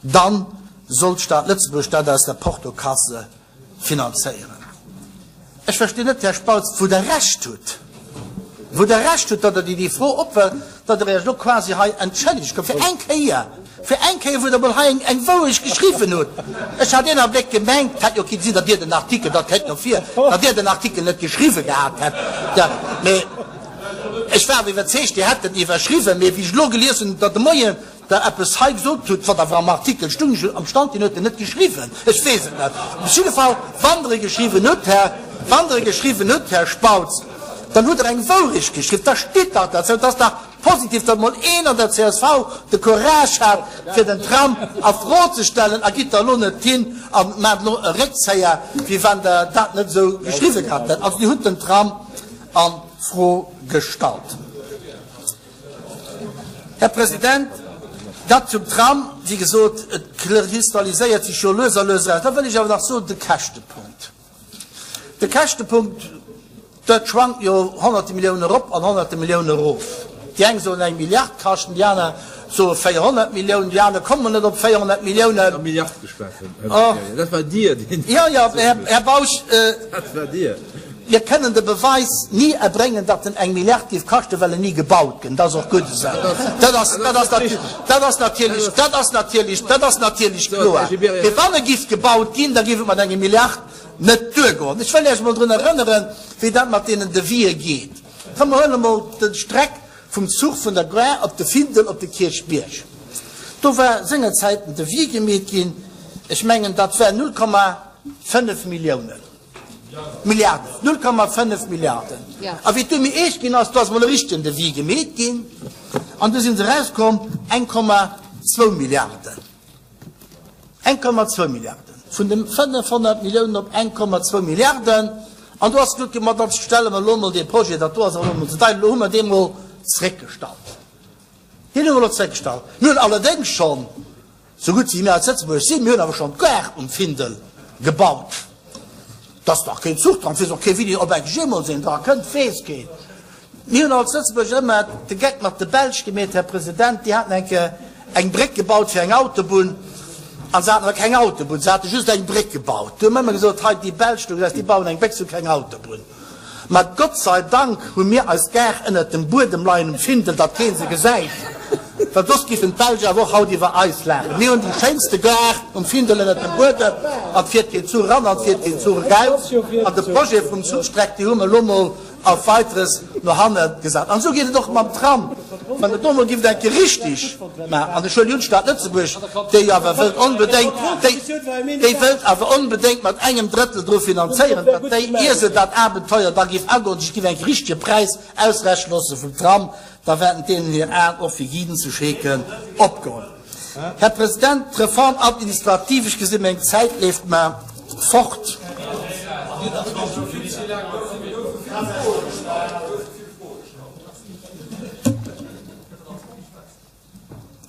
da soll d'Stad Lëtzebuerg dat aus der Portokasse finanzéieren. Ech verstinn net, Här Spautz, wou Der Recht hutt, wou Der Recht hutt, datt Der déi Fro opwerft, datt Der Iech elo quasi hei entschëllegt kommt, fir eng Kéier, fir eng Kéier, wou Der emol hei eng Wourecht geschriwwen hutt. Ech hat een Abléck gemengt, et hätt jo kinne sinn, datt Dir den Artikel, dat kënnt no vir, datt Dir den Artikel net geschriwwe gehat hätt, mee ech war awer iwwerzeegt, Dir hätt en iwwerschriwwen. Mee wéi ech elo gelies hunn, datt de Moien Der eppes hei gesot hutt, wat awer am Artikel stung, ech am Stand, deen huet en net geschriwwen, ech weess et net, op jidde Fall, wann Der e geschriwwen hutt, Här, wann Der e geschriwwen hutt, Här Spautz, dann hutt Der eng Wourecht geschriwwen, da steet dach derzou, et ass dach positiv, datt emol een an der csv de Courage hat, fir den Tram a Fro ze stellen, a gitt der elo net hin a maacht elo e Réckzéier, wéi wann Der dat net esou geschriwwe gehat hätt. Also Dir hutt den Tram a Fro gestallt. Här President, dat zum Tram. Wéi gesot, et kristalliséiert sech jo lues a lues eraus. Da wëll ech awer nach soen, de Käschtepunkt. De Käschtepunkt, dat schwankt jo Honnerte Milliounen erop an Honnerte Milliounen erof. Déi eng soen eng Milliard kaschten, déi aner soe 400 Milliounen, déi aner kommen net op 400 Milliounen. Milliard geschwat, Här Gibéryen. Dat war Dir, deen. Jo, jo, Här Bausch. Dat war Dir. Mir kënnen de Beweis ni erbréngen, datt en eng Milliard géif kaschten, well en ni gebaut gëtt. Dat ass och gutt esou. Dat ass, dat ass, dat ass natierlech, dat ass natierlech, dat ass natierlech kloer. Mee wann e giff gebaut ginn, da giff et mat enger Milliard net duergoen. Ech wëll Iech emol drun erënneren, wéi dat mat deenen Devisë geet. Komm, mer huelen emol d'Streck vum Zuch vun der Gare op de Findel op de Kierchbierg. Do war sengerzäit en Devis gemeet ginn, ech mengen, dat war 0,5 Milliounen. Milliarden, 0,5 Milliarden. A wéi et du méi eescht ginn ass, do ass emol e richtegen Devis gemeet ginn an du si se erauskomm, 1,2 Milliarden. 1,2 Milliarden. Vun de 500 Milliounen op 1,2 Milliarden. An do ass gesot ginn, ma da stelle mer elo emol dee Projet, dat do ass awer elo emol ze deier, elo hu mer dee mol zréckgestallt. Deen hu mer elo zréckgestallt. Mir hunn allerdéngs schonn Sou gutt wéi mir als Lëtzebuerg sinn, mir hunn awer schonn d'Gare um Findel gebaut. Et ass nach keen Zuch dran, et weess och kee wéini, ob eng jeemools een dra kënnt, weess keen. Mir hunn als Lëtzebuerger ëmmer de Geck mat de Belsch gemeet, Här President, déi haten eng Kéier eng Bréck gebaut fir eng Autobunn an se haten awer keng Autobunn, se hate just eng Bréck gebaut. Du hu mer ëmmer gesot, hei déi Belsch do, déi bauen eng Bréck, se hu keng Autobunn. Ma Gott sei Dank hu mir eis Gare ënnert dem Buedem leien um Findel, datt keen se gesäit. Well soss giffen d'Belsch awer och haut iwwer eis laachen. Mir hunn déi schéinste Gare um Findel ënnert dem Buedem, an et fiert keen Zuch eran an et fiert keen Zuch eraus. An de Projet vum Zuchstreck, dee hu mer elo mol auf weiteres no hanne gesat. An esou geet et och mam Tram. Wann et do emol giff eng Kéier richtig maachen, an ech huelen un d'Stad Lëtzebuerg, déi awer wëllt onbedéngt, déi, déi wëllt awer onbedéngt mat engem Drëttel dru finanzéieren, datt déi, ier se dat Abenteuer da giff agoen, sech giff eng richtige Präis ausrechne loosse vum Tram, Da wäerten deenen hir Aen och fir Giden ze scheeken opgoen. Här President, d'Réforme administrative, ech gesinn, meng Zäit leeft mer fort.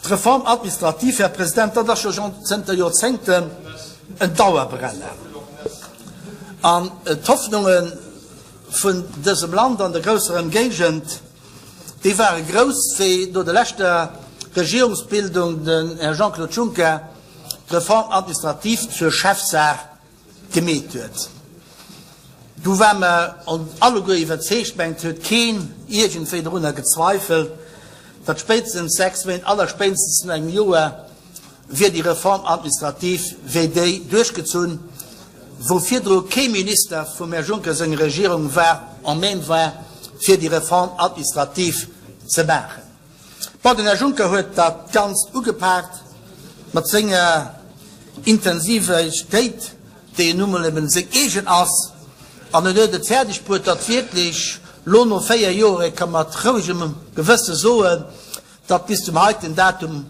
D'Réforme administrative, Här President, dat ass jo schonn zënter Joerzéngten en Dauerbrenner. An d'Hoffnunge vun dësem Land an der grousser Ëmgéigend, déi ware grouss, wéi no der leschter Regierungsbildung den Här Jean-Claude Juncker d'Réforme administrative zur Chefsaach gemeet huet. Du war mer alleguer iwwerzeegt, mengt huet keen iergendwéi dorunner gezweifelt, datt spéitstens 6 Méint, allerspéitstens no engem Joer, wier déi Réforme administrative wéi déi duerchgezunn, wou virdru kee Minister vum Här Juncker senger Regierung war en même war, fir déi Réforme administrative ze maachen. Bon, den Här Juncker huet dat Ganzt ugepaakt mat senger Intensivitéit, déi nu mol eben seng eegen ass, an en huet et fäerdeg bruet, datt wierklech lo no 4 Joer, ee ka mat rouegem Gewësse soen, datt bis zum heiten Datum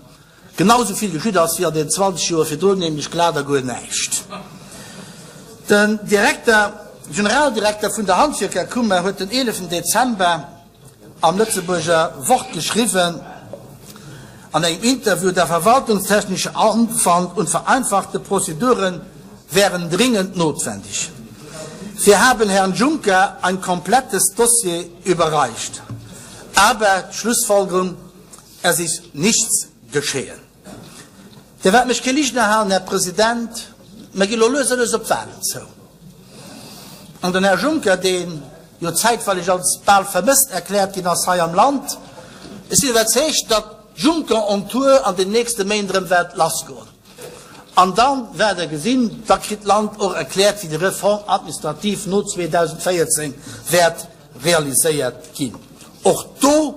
genau esou vill geschitt ass wéi an den 20 Joer virdrun, nämlech glat a guer näischt. Den Direkter, Generaldirekter vun der Handwierkerkummer huet den 11 Dezember am Lëtzebuerger Wort geschriwwen, an engem Interview, Der verwaltungstechnische Aufwand und vereinfachte Prozeduren wären dringend notwendig. Wir haben Herrn Juncker ein komplettes Dossier überreicht. Aber, d'Schlussfolgerung, Es ist nichts geschehen. Dir waert mech kee Ligner halen, Här President, mer gi lo lues a lues op d'Wahlen zou. An den Här Juncker, dee jo zäitweileg als bal vermësst erkläert ginn ass hei am Land, ech sinn iwwerzeegt, datt Juncker on Tour an den nächste Méint erëm wäert lassgoen. An da waert Der gesinn, da kritt d'Land och erkläert, wéi déi Réforme administrative no 2014 wäert realiséiert ginn. Och do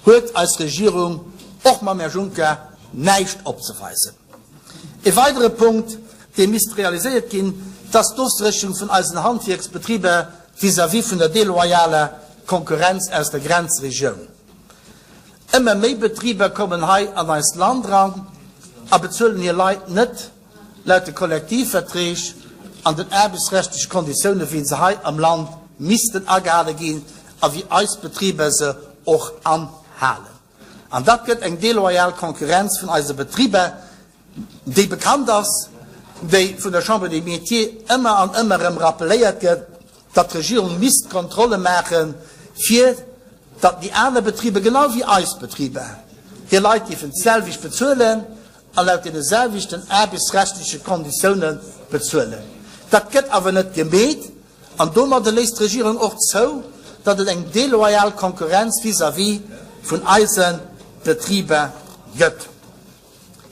huet eis Regierung och mam Här Juncker näischt opzeweisen. E weidere Punkt, dee misst realiséiert ginn, dat ass d'Ofsécherung vun eisen Handwierksbetriber vis-à-vis vun der deloyaler Konkurrenz aus der Grenzregioun. Ëmmer méi Betriber kommen hei an eist Land eran a bezuelen hir Leit net laut de Kollektivverträg an den aarbechtsrechtleche Konditioune wéi se hei am Land missten agehale ginn a wéi eis Betriber se och anhalen. An dat gëtt eng deloyal Konkurrenz vun eise Betriber, déi bekannt ass, déi vun der Chambre des Métiers ëmmer an ëmmer erëm rappeléiert gëtt, datt d'Regierung misst Kontrolle maachen, fir datt déi aner Betriber genau wéi eis Betriber hir Leit dierfen d'selwecht bezuelen a laut deene selwechten aarbechtsrechtleche Konditioune bezuelen. Dat gëtt awer net gemeet an domadde léisst d'Regierung och zou, datt et eng deloyal Konkurrenz vis-à-vis vun eise Betriber gëtt.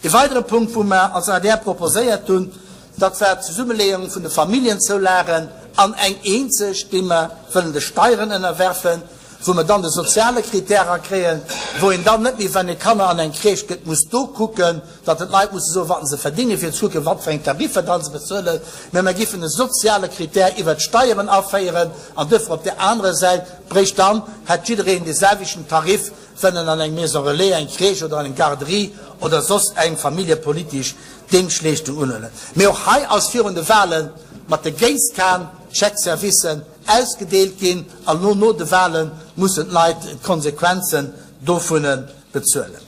E weidere Punkt, wou mer als adr proposéiert hunn, dat war d'Zesummeleeung vun de Familljenzoulagen an eng eenzeg, déi mer wëllen de Steieren ënnerwerfen, wou mer dann de soziale Critère erakréien, wou een dann net méi, wann ee Kanner an eng Crèche gëtt, muss do kucken, datt et d'Leit musse soen, wat se verdingen, fir ze kucken, wat fir eng Tariffer dann se bezuelen, mä mer géifen e soziale Critère iwwert d'Steieren aféieren an duerfir op där anerer Säit bréicht dann, hätt jiddereen dee selwechten Tarif, wann en an eng Maison relais, eng Crèche oder an eng Garderie oder soss eng familljepolitesch Déngschtleeschtung unhuelen. Mee och hei ass virun de Wahlen mat de Géisskan Chèque-servicen ausgedeelt ginn an elo no de Wahle mussen d'Leit d'Konsequenzen dovun bezuelen.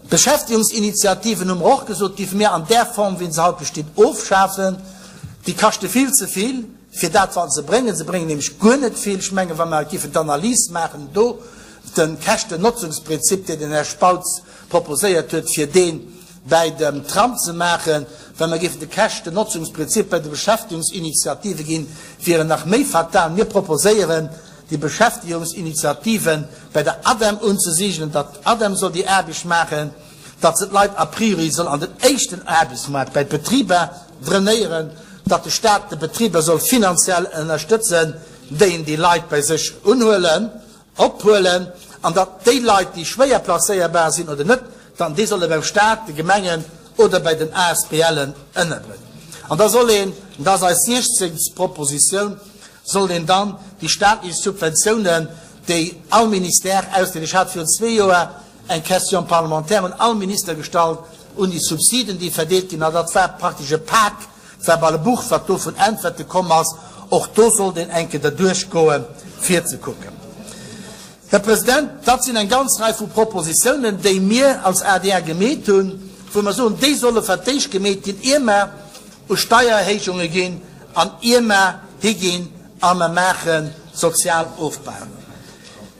D'Beschäftigungsinitiativen, hu mer och gesot, géife mir an där Form, wéi se haut besteet, ofschafen. Déi kaschte vill ze vill fir dat, wat se bréngen. Se bréngen nämlech guer net vill. Ech mengen, wa mer géifen d'Analys maachen do, de Käschten-Notzungsprinzip, deen den Här Spautz proposéiert huet, fir dee bäi dem Tram ze maachen, wa mer géifen de Käschten-Notzungsprinzip bei de Beschäftigungsinitiative ginn, wier en nach méi fatal. Mir proposéieren. déi Beschäftigungsinitiativen bei der ADEM unzesigelen, datt d'ADEM soll déi Aarbecht maachen, datt se d'Leit a priori soll an den éischten Aarbechtsmaart bei d'Betriber drainéieren, datt de Stat de Betriber soll finanziell ënnerstëtzen, déi en déi Leit bei sech unhuelen, ophuelen, an datt déi Leit, déi schwéier placéierbar sinn oder net, dann déi solle beim Stat, de Gemengen oder bei den ASBLen ënnerbréngen. An da soll een, an dat ass eis siechzéngst Propositioun, soll een dann déi staatlech Subventiounen, déi all Ministère ausdeelt, ech hat virun zwee Joer eng Question parlementaire un all Minister gestallt, un déi Subsiden, déi verdeelt ginn, an dat war praktesch e Pak, et war bal e Buch, wat do vun Äntwerte komm ass, och do sollt een eng Kéier derduerch goen, fir ze kucken. Här President, dat sinn eng ganz Rei vu Propositionen, déi mir als adr gemeet hunn, wou mer soen, déi solle fir d'éischt gemeet ginn, ier mer u Steiererhéijunge ginn an ier mer higinn a mer maache Sozialofbau.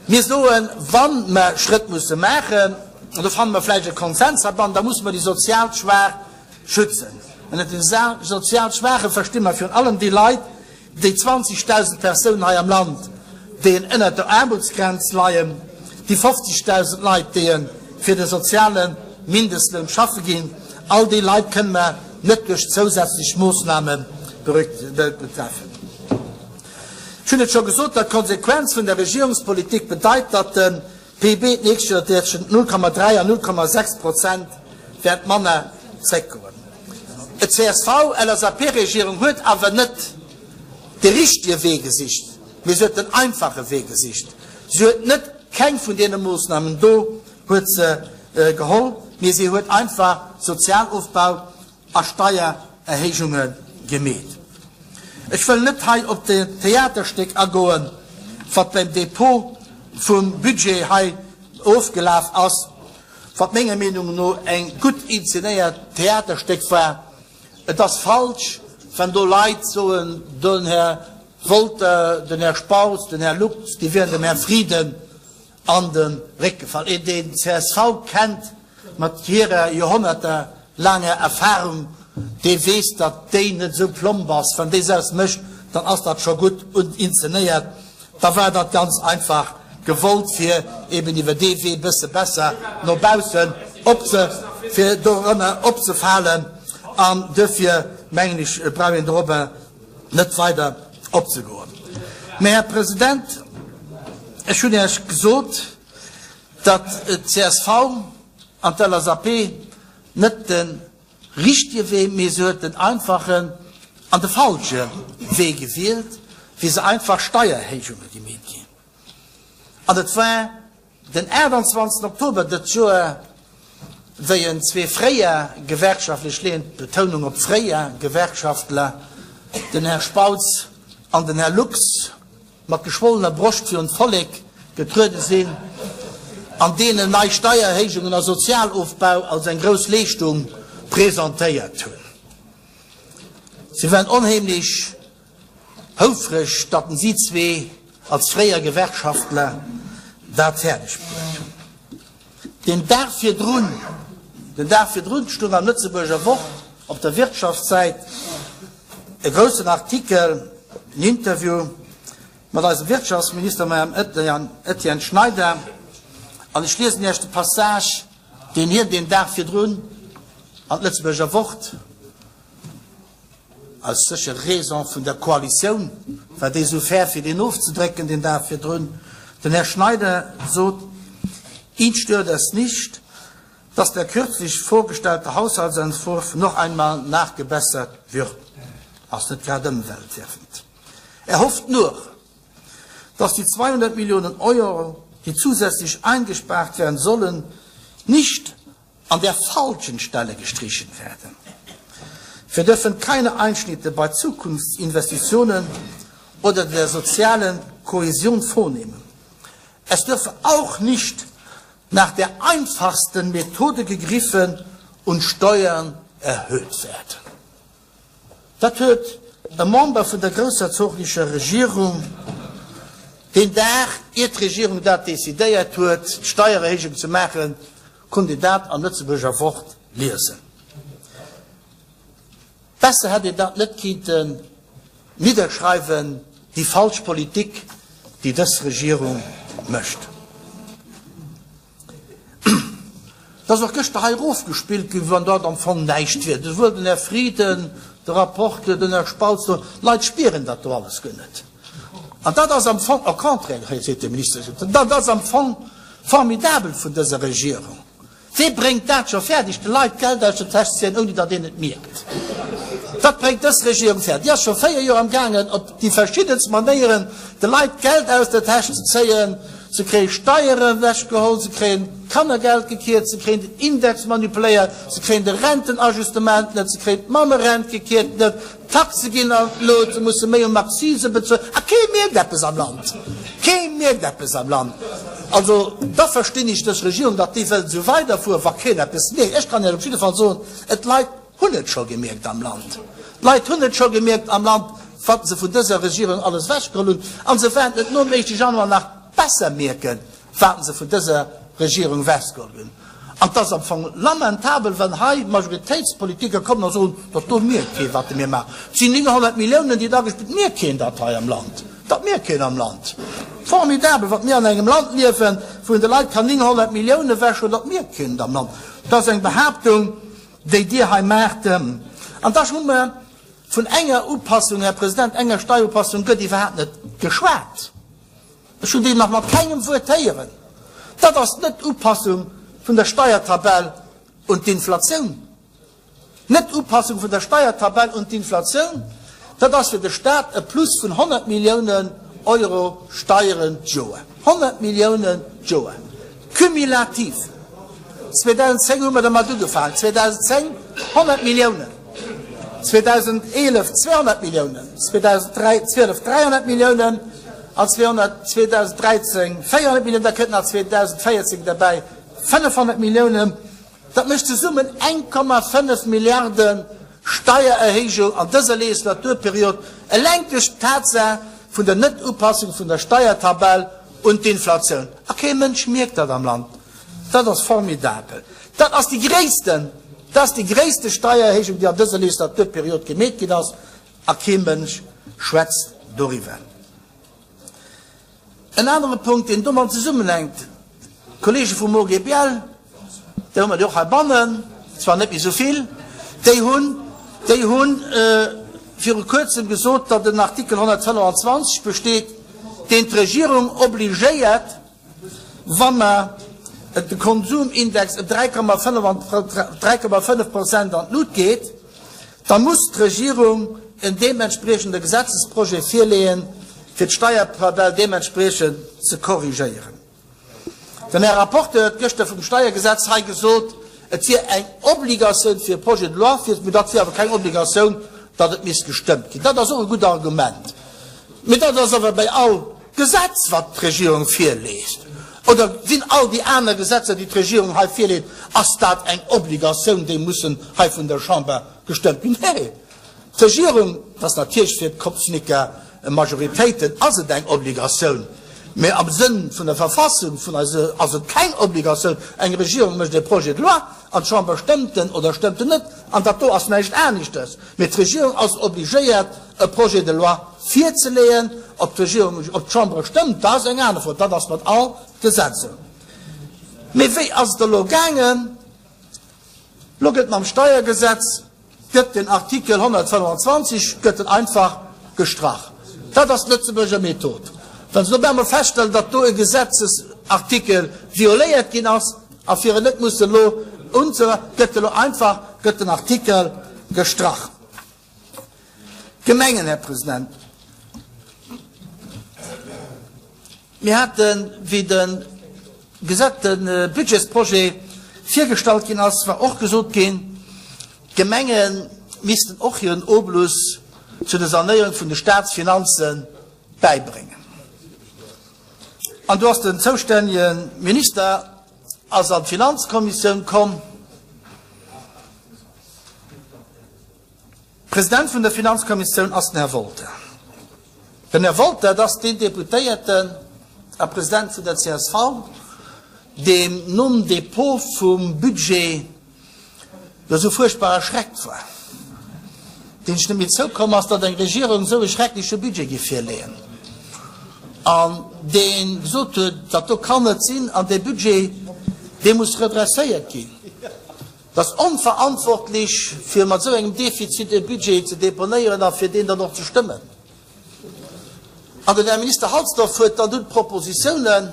Mir soen, wa mer Schrëtt musse maachen, an do fanne mer vläicht e Konsens heibannen, da musse mer déi sozial Schwaach schützen. Ënnert den sozial Schwaache versti mer virun allem déi Leit, déi 20.000 Persounen hei am Land, déi en ënnert der Aarmutsgrenz leien, déi 50.000 Leit, déi en fir de soziale Mindestloun schaffe ginn, all déi Leit kënne mer net duerch zousätzlech Moossname betreffen. Ech hunn et scho gesot, datt d'Konsequenz vun der Regierungspolitik bedeit, datt de PIB d'nächst Joer tëschent 0,3 an 0,6 Prozent wäert manner zréckgoen. D'CSV-LSAP-Regierung huet awer net de richtege Wee gesicht, mee se huet den einfache Wee gesicht. Si huet net keng vun deene Moossnamen do huet se geholl, mee si huet einfach Sozialofbau a Steiererhéijunge gemeet. Ech wëll net hei op dat Theaterstéck agoen, wat beim Dépôt vum Budget hei ofgelaf ass, wat menger Meenung no eng gutt inzenéiert Theaterstéck war. Et ass falsch, wann do Leit soen, den Här Wolter, den Här Spautz, den Här Lux, déi wieren dem Här Frieden an de Réck gefall. Een, deen csv kennt mat hirer joerhonnertelaanger Erfahrung, dee weess, datt déi net esou plomb ass. Wann déi esou eppes mécht, dann ass dat scho gutt inzenéiert. Da war dat ganz einfach gewollt, fir eben iwwer dee Wee e bësse besser no baussen opze, fir dorënner opzefalen. An duerfir, mengen ech, brauch een dorobber net weider opzegoen. Mä, Här President, ech hunn Iech gesot, datt d'CSV an d'LSAP net de richtege Wee, mee se huet den einfachen an de falsche Wee gewielt, wéi se einfach Steierhéijunge gemeet ginn. An et war Den 28 Oktober dëst Joer, wéi en zwee fréier Gewerkschaftler, ech leeën d'Betounung op fréier Gewerkschaftler, den Här Spautz an den Här Lux, mat geschwollener Broscht virun d'Vollek getruede sinn an deenen nei Steiererhéijungen a Sozialofbau als eng grouss Leeschtung presentéiert hunn. Si waren onheemlech Houfreg, datt si zwee als fréier Gewerkschaftler dat fäerdeg bruet hunn. Den Dag virdrun, den Dag virdrun stung am Lëtzebuerger Wort op der Wirtschaftssäit e groussen Artikel, en Interview mat eisem Wirtschaftsminister, mam Etienne Schneider, an ech liesen Iech de Passage, deen hien deen Dag virdrun an d'Lëtzebuerger Wort, Aus sécher Raison vun der Koalitioun war déi esou fair fir deen ofzedrécken deen Dag virdrun. Den Här Schneider sot, Ihn stört es nicht, dass der kürzlich vorgestellte Haushaltsentwurf noch einmal nachgebessert wird. Ass net grad ëmweltwierfend. Er hofft nur, dass die 200 Millionen Euro, die zusätzlich eingespart werden sollen, nicht an der falschen Stelle gestrichen werden. Wir dürfen keine Einschnitte bei Zukunftsinvestitionen oder der sozialen Kohäsion vornehmen. Es dürfe auch nicht nach der einfachsten Methode gegriffen und Steuern erhöht werden. Dat huet e Member vun der groussherzoglecher Regierung deen Dag, ier d'Regierung dat decidéiert huet, d'Steiererhéijung ze maachen, konnt een dat am Lëtzebuerger Wort liesen. Besser hätt een dat net kinnten nidderschreiwen, déi falsch Politik. déi dës Regierung mécht. Et ass och gëschter hei erofgespillt ginn, wéi wann dat am Fong näischt wier. Esouwuel den Här Frieden, de Rapporteur, den Här Spautz do, d'Leit spieren dat do alles guer net. An dat ass am Fong, au contraire, seet de Minister, dat ass am Fong formidabel vun dëser Regierung. Wee bréngt dat scho fäerdeg, de Leit Geld aus der Täsch ze zéien, ouni datt een et mierkt? Dat bréngt dës Regierung fäerdeg. Déi ass scho 4 Joer am gaangen, op déi verschiddenst Manéieren de Leit Geld aus der Täsch ze zéien. Se kréie Steiere ewechgeholl, se kréien d'Kannergeld gekierzt, se kréien den Index manipuléiert, se kréien de Rentenajustement net, se kréien d'Mammerent gekierzt net, D'Taxe ginn an d'Lut, se musse méi um Accise bezuelen a kee mierkt eppes am Land. Kee mierkt eppes am Land. Also da verstinn ech dës Regierung, datt déi wëllt esou weiderfueren, wa keen eppes mierkt. Ech kann Iech op jidde Fall soen, et d'Leit hunn et scho gemierkt am Land. D'Leit hunn et scho gemierkt am Land, wat se vun dëser Regierung alles ewechgeholl hunn. A se wäerten et nom éischte Januar nach besser mierken. Wat se vun dëser Regierung ewechgeholl hunn. An et ass am Fong lamentabel, wann hei Majoritéitspolitiker kommen a soen, dat do mierkt keen, wat mir maachen. Et sinn 900 Milliounen, déi da gespillt, mierkt keen dat hei am Land. Dat mierkt keen am Land. Formidabel, wat mir an engem Land liewen, wou een de Leit kann 900 Milliounen ewechhuelen, dat mierkt keen am Land. Dat ass eng Behaaptung, déi Dir hei maacht. An da hu mer vun enger Upassung, Här President, enger Steierupassung gëtt iwwerhaapt net geschwat. Ech hunn déi nach mat kengem Wuert héieren. Dat ass net d'Upassung vun der Steiertabell un d'Inflatioun. Net d'Upassung vun der Steiertabell un d'Inflatioun, dat ass fir de Stat e Plus vun 100 Milliounen Euro Steieren d'Joer. 100 Milliounen d'Joer. Cumulativ. 2010 hu mer dermat ugefaangen. 2010 100 Milliounen, 2011 200 Milliounen, 2012 300 Milliounen an 2013 400 Milliounen. Da kënnt nach 2014 derbäi 500 Milliounen. Dat mécht zesummen 1,5 Milliarde Steiererhéijung an dëser Legislaturperiod, eleng duerch d'Tatsaach vun der Net-Upassung vun der Steiertabell un d'Inflatioun. A kee Mënsch mierkt dat am Land. Dat ass formidabel. Dat ass déi gréissten, dat ass déi gréisste Steiererhéijung, déi an dëser Legislaturperiod gemeet ginn ass, a kee Mënsch schwätzt doriwwer. En anere Punkt, deen domat zesummenhänkt, d'Kollege vum OGBL, déi hu mer jo och heibannen, zwar net méi esou vill, déi hunn, déi hu viru Kuerzem gesot, datt en Artikel 125 besteet, deen d'Regierung obligéiert, wa mer de Konsumindex ëm 3,5 Prozent an d'Lut geet, da muss d'Regierung en deementspriechende Gesetzesprojet virleeën, fir d'Steiertabell deementspriechend ze korrigéieren. Den Här Rapporteur huet gëschter vum Steiergesetz hei gesot, et wier eng Obligatioun fir e Projet de loi vir, mee dat wier awer keng Obligatioun, datt et misst gestëmmt ginn. Dat ass och e gutt Argument. Mee dat ass awer bei all Gesetz, wat d'Regierung virleest. Oder sinn all déi aner Gesetzer, déi d'Regierung hei virleet, ass dat eng Obligatioun, déi mussen hei vun der Chamber gestëmmt ginn? Nee! D'Regierung, dat ass natierlech fir d'Kopfnicker Majoritéiten ass et eng Obligatioun, mä am Sënn vun der Verfassung vun eise ass et keng Obligatioun. Eng Regierung mécht e Projet de loi an d'Chamber stëmmt en oder stëmmt en net, an dat do ass näischt aneschtes. Mä d'Regierung ass obligéiert e Projet de loi virzeleeën. Ob d'Regierung, ob d'Chamber e stëmmt, dat ass eng aner Fro. Dat ass mat all Gesetz esou. Mä wéi ass et elo gaangen? Elo gëtt mam Steiergesetz gëtt den Artikel 125 gëtt en einfach gestrach. Dat ass d'Lëtzebuerger Method. Wa se op eemol feststellen, datt do e Gesetzesartikel violéiert ginn ass, a fir en net mussen elo unze, gëtt elo einfach gëtt den Artikel gestrach. D'Gemengen, Här President. Mir haten, wéi de Gesetz, de Budgetsprojet virgestallt ginn ass, war och gesot ginn, d'Gemenge missten och hiren Obolus zu der Sanéierung vun de Statsfinanze bäibréngen. An do ass den zoustännege Minister ass an d'Finanzkommissioun komm. President vun der Finanzkommissioun ass den Här Wolter. Den Här Wolter, dat ass deen Deputéierten a President vun der csv, deem nom Dépôt vum Budget jo esou fuerchtbar erschreckt war, deen ech net méi zoukomm ass, datt eng Regierung esou e schreckleche Budget géif virleeën. An dee gesot huet, dat do kann net sinn an dee Budget, dee muss redresséiert ginn. Et ass onverantwortlech, fir mat esou engem Defizit e Budget ze deponéieren a fir deen dann och ze stëmmen. An den Här Minister Halsdorf huet dann dunn d'Propositiounen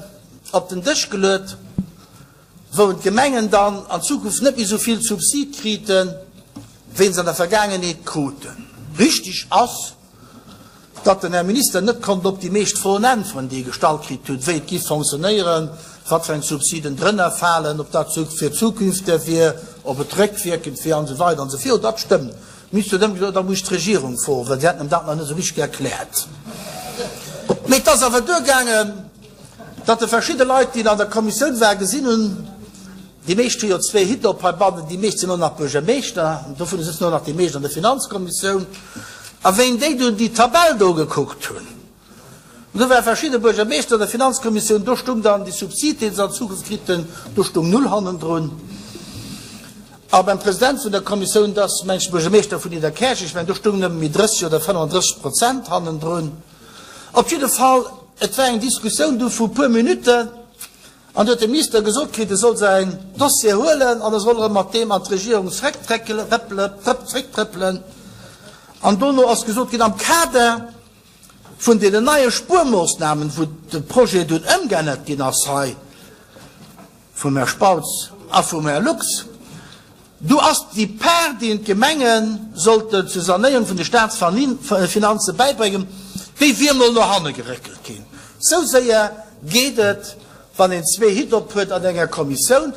op den Dësch geluet, wou en d'Gemengen dann an Zukunft net méi esou vill Subsid kriten, wéi se an der Vergaangenheet kruten. Richtig ass, datt den Här Minister net konnt op déi meescht Froen äntweren, déi e gestallt kritt huet, wéi et giff fonctionnéieren, wat fir eng Subsiden drënner falen, ob dat fir zukünfteg wier, ob et réckwierkend wier an esou weider an esou virun. Dat stëmmt. D'Minister huet ëmmer gesot, da muss ech d'Regierung froen, well si hätten em dat nach net esou richteg erkläert. Mee et ass awer duergaangen, datt e verschidde Leit, déi an der Kommissioun waren, gesinn hunn, Déi meescht hu jo zwee Hitt op heibannen, déi meescht sinn och nach Buergermeeschter, an dovunner sëtzen och nach déi meescht an der Finanzkommissioun. A wéi déi dunn déi Tabell do gekuckt hunn, an do ware verschidde Buergermeeschter an der Finanzkommissioun, do stung dann déi Subsid, déi se an Zukunft kriten, do stung null hannendrun. A beim President vun der Kommissioun, dat ass, meng ech, de Buergermeeschter vun Nidderkäerch, ech mengen, do stung nëmme méi 30 oder 35 Prozent hannendrun. Op jidde Fall, et war eng Diskussioun du vu puer Minutten. An du huet de Minister gesot kritt, e soll säin Dossier huelen an e soll erëm mat deem an d'Regierung zrécktrëppelen. An dono ass gesot ginn, am Kader vun deenen neie Spuermoossnamen, wou de Projet dunn ëmgeännert ginn ass hei vum Här Spautz a vum Här Lux, Do ass déi Part, déi d'Gemenge sollten zur Sanéierung vun de Staatsfinanze bäibréngen, déi wier mol no hanne geréckelt ginn. Sou séier geet et, wann een zwee Hitt op huet an enger Kommissioun.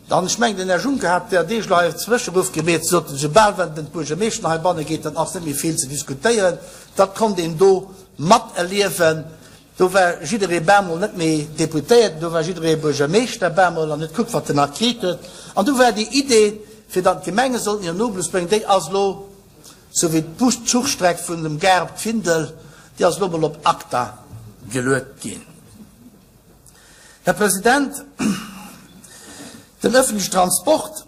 An ech mengen, den Här Juncker hat där Deeg elo hei e Zwëscheruff gemeet, sot en, soubal wann den Buergermeeschter heibanne geet, dann ass net méi vill ze diskutéieren. Dat konnt een do materliewen. Do war jidderee bemol net méi Deputéierten, do war jidderee Buergermeeschter bemol an huet kuckt, wat en nach kritt huet. An du war déi Idee, fir datt d'Gemenge sollten hiren Nobelus bréngen, déi ass elo, sou wéi d'Bus-Zuchstreck vun dem Gare op d'Findel, déi ass elo mol op acta geluet ginn. Här President, den öffentlichen Transport,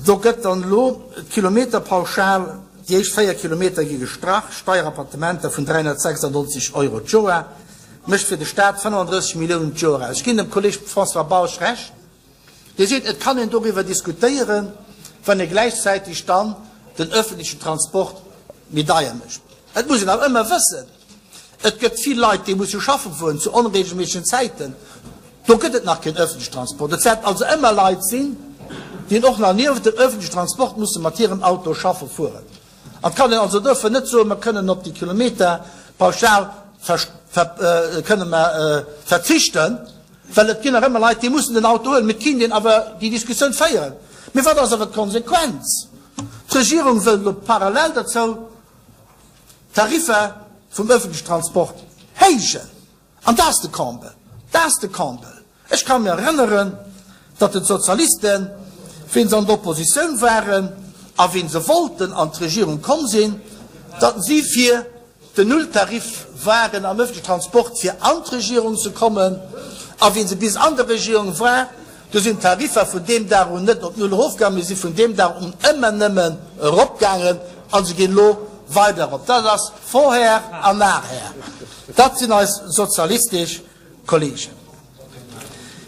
Do gëtt dann elo d'Kilometerpauschal, déi éischt 4 Kilometer gi gestrach, Steierappartementer vun 396 Euro d'Joer, mécht fir de Staat 35 Milliounen d'Joer aus. Ech ginn dem Kolleg François Bausch Recht, dee seet, et kann een doriwwer diskutéieren, wann ee gläichzäiteg dann den öffentlichen Transport méi deier mécht. Et muss een awer ëmmer wëssen, Et gëtt vill Leit, déi musse schaffe fueren zu onregelméissegen Zäiten. Do gëtt et nach keen öffentlichen Transport. Et wäerten also ëmmer Leit sinn, déi och nach niewent dem öffentlichen Transport musse mat hirem Auto schaffe fueren. An et kann een also duerfir net soen, mer kënnen op déi Kilometerpauschal kënne mer verzichten, well et ginn nach ëmmer Leit, déi mussen den Auto huelen. Mee et kinnt een awer déi Diskussioun féieren. Mee wat ass awer d'Konsequenz? D'Regierung wëllt elo parallel dozou d'Tariffer vum öffentlichen Transport héijen. An dat ass de Comble, dat ass de Comble. Ech ka mir erënneren, datt den d'Sozialisten, wéi se an der Oppositioun waren a wéi se wollten an d'Regierung komm sinn, datt si fir den Nulltarif waren am öffentlichen Transport, fir an d'Regierung ze kommen. A wéi se bis an der Regierung war, du sinn d'Tariffer vun deem Dag un net op Null erofgaangen, mee si vun deem Dag un ëmmer nëmmen eropgaangen a se ginn elo weider erop. Dat ass vorher an nachher. Dat sinn eis sozialistesch Kollegen.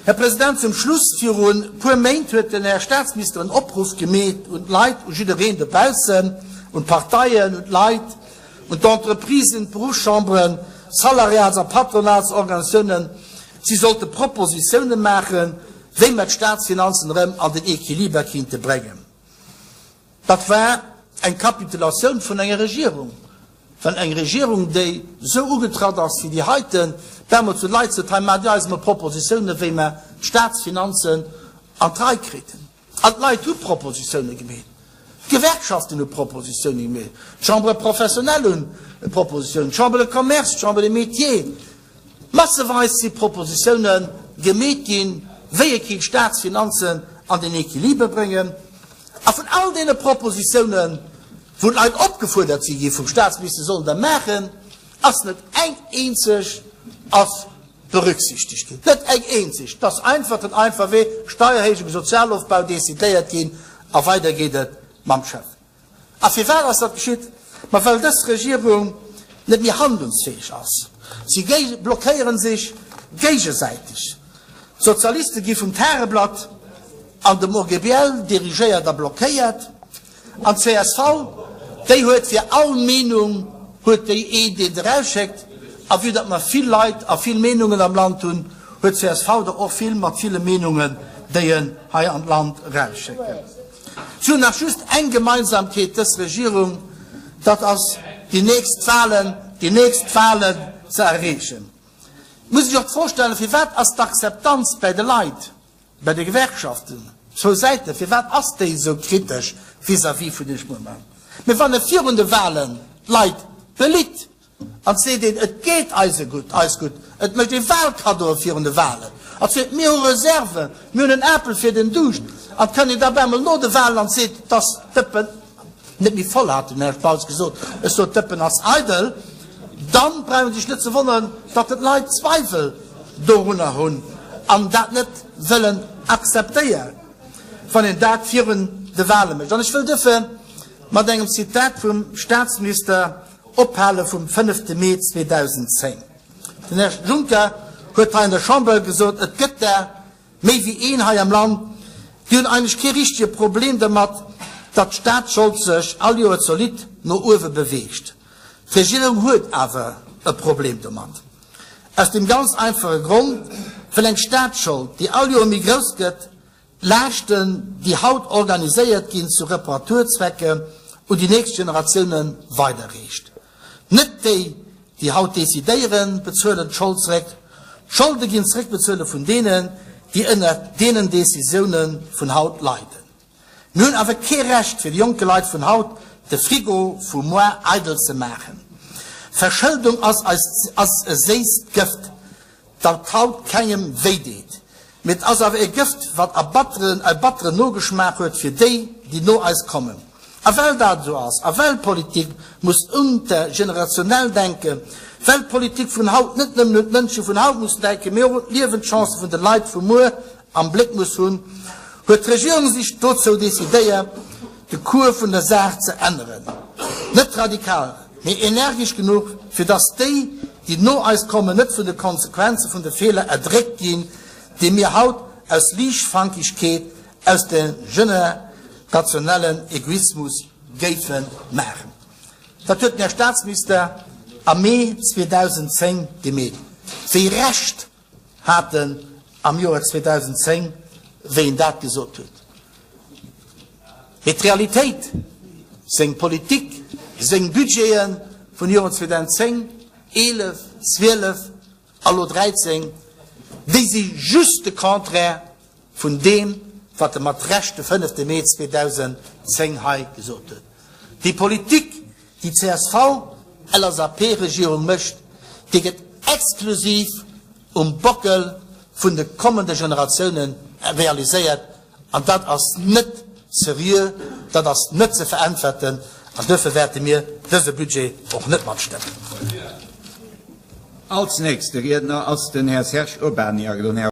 Här President, zum Schluss, Viru puer Méint huet den Här Statsminister en Opruff gemeet un d'Leit, u jiddereen dobaussen, un d'Parteien, un d'Leit, un d'Entreprisen, d'Beruffschamberen, Salariats a Patronatsorganisatiounen, si sollte Propositiounen maachen, wéi mer d'Statsfinanzen erëm an den Equiliber kinnte bréngen. Dat war eng Kapitulatioun vun enger Regierung, well eng Regierung, déi esou ugetratt ass wéi déi heiten, deemools zu de Leit sot, hei maacht Dir eis emol Propositiounen, wéi mer d'Staatsfinanzen an d'Rei kriten. An d'Leit hu Propositiounen gemeet, d'Gewerkschaften hu Propositiounen gemeet, d'Chambres professionnelles hunn Propositiounen, d'Chambre de Commerce, d'Chambre des Métiers, masseweis si Propositiounen gemeet ginn, wéi ee kéint d'Staatsfinanzen an den Equiliber bréngen. A vun all deene Propositiounen, wou d'Leit opgefuerdert si gi vum Statsminister, se sollen der maachen, ass net eng eenzeg ass berücksichtegt ginn. Net eng eenzeg. Et ass einfach den einfache Wee, Steierhéijung, Sozialofbau, decidéiert ginn a weider geet et mam Chef. A firwat ass dat geschitt? Ma well dës Regierung net méi handlungsfäeg ass. Si blockéiere sech géigesäiteg. D'Sozialiste gi vum Tageblatt an dem OGBL dirigéiert a blockéiert. An d'CSV, déi huet fir all Meenung huet déi een, deen se erausschéckt. A vue datt mer vill Leit a vill Meenungen am Land hunn, huet d'CSV der och vill mat ville Meenungen, déi en hei an d'Land erausschécken. Si hunn nach just eng Gemeinsamkeet, dës Regierung, dat ass déi nächst Wahlen, déi nächst Wahlen ze erreechen. Et muss ee sech och d'Fro stellen, Firwat ass d'Akzeptanz bäi de Leit, bäi de Gewerkschaften, zwou Säiten, firwat ass déi esou kritesch vis-à-vis vun deem Spuerplang? Mä wann e virun de Wahlen d'Leit belitt an seet een, et geet eise gutt, eis gutt, et mécht ee Wahlkaddoe virun de Wahlen a seet, mir hu Reserven, mir hunn en Apel fir den Duuscht, an et kënnt een da op eemol no de Wahlen an seet, dass d'Dëppen net méi voll, hat den Här Spautz gesot, ech sot, d'Dëppen ass eidel, dann brauch een sech net ze wonneren, datt d'Leit Zweiwel dorunner hunn an dat net wëllen akzeptéieren, wann een dat virun de Wahle mécht. An ech wëll duerfir mat engem Zitat vum Statsminister ophale vum fënnefte Mee 2010. Den Här Juncker huet hei an der Chamber gesot, et gëtt der méi wéi een hei am Land, déi hunn eigentlech kee richtege Problem dermat, datt d'Staatsschold sech all Joer zolidd no uewe beweegt. D'Regierung huet awer e Problem domat. Aus deem ganz einfache Grond, well eng Staatsschold, déi all Joer méi grouss gëtt, d'Laaschten, déi haut organiséiert ginn zu Reparaturzwecke, un déi nächst Generatioune weiderreecht. Net déi, déi haut decidéieren, bezuelen d'Schold zréck. D'Scholde ginn zréckbezuele vun deenen, déi ënnert deenen Decisioune vun haut leiden. Mir hunn awer kee Recht, fir de jonke Leit vun haut de Frigo vu moar eidel ze maachen. Verschëldung ass eis ass e séisst Gëft, dat haut kengem wéi deet. Mee et ass awer e Gëft, wat a batteren e batteren Nogeschmaach huet fir déi, déi no eis kommen. A well dat esou ass, a well Politik muss intergenerationell denken, well d'Politik vun haut net nëmmen un d'Mënsche vun haut muss denken, mee och un d'Liewenschancë vun de Leit vu muer am Bléck muss hunn, huet d'Regierung sech dozou decidéiert, de Cours vun der Saach ze änneren. Net radikal, mee energesch genuch, fir datt déi, déi no eis kommen, net vun de Konsequenze vun de Feeler erdréckt ginn, déi mir haut aus Liichtfankegkeet, aus dem generationellen Egoismus géife maachen. Dat huet den Här Statsminister am Mee 2010 gemeet. Wéi Recht hat en am Joer 2010, wéi en dat gesot huet. Mee d'Realitéit, seng Politik, seng Budgete vun de Joren 2010, 11, 12 a lo 13, déi si just de Contraire vun deem, wat e mat Recht de fënnefte Mee 2010 hei gesot huet. Déi Politik, déi d'CSV-LSAP-Regierung mécht, déi gëtt exklusiv um Bockel vun de kommende Generatioune realiséiert, an dat ass net seriö, dat ass net ze veräntwerten, an duerfir wäerte mir dëse Budget och net matstëmmen. Als nächste Riedner ass den Här Serge Urbany ageloden.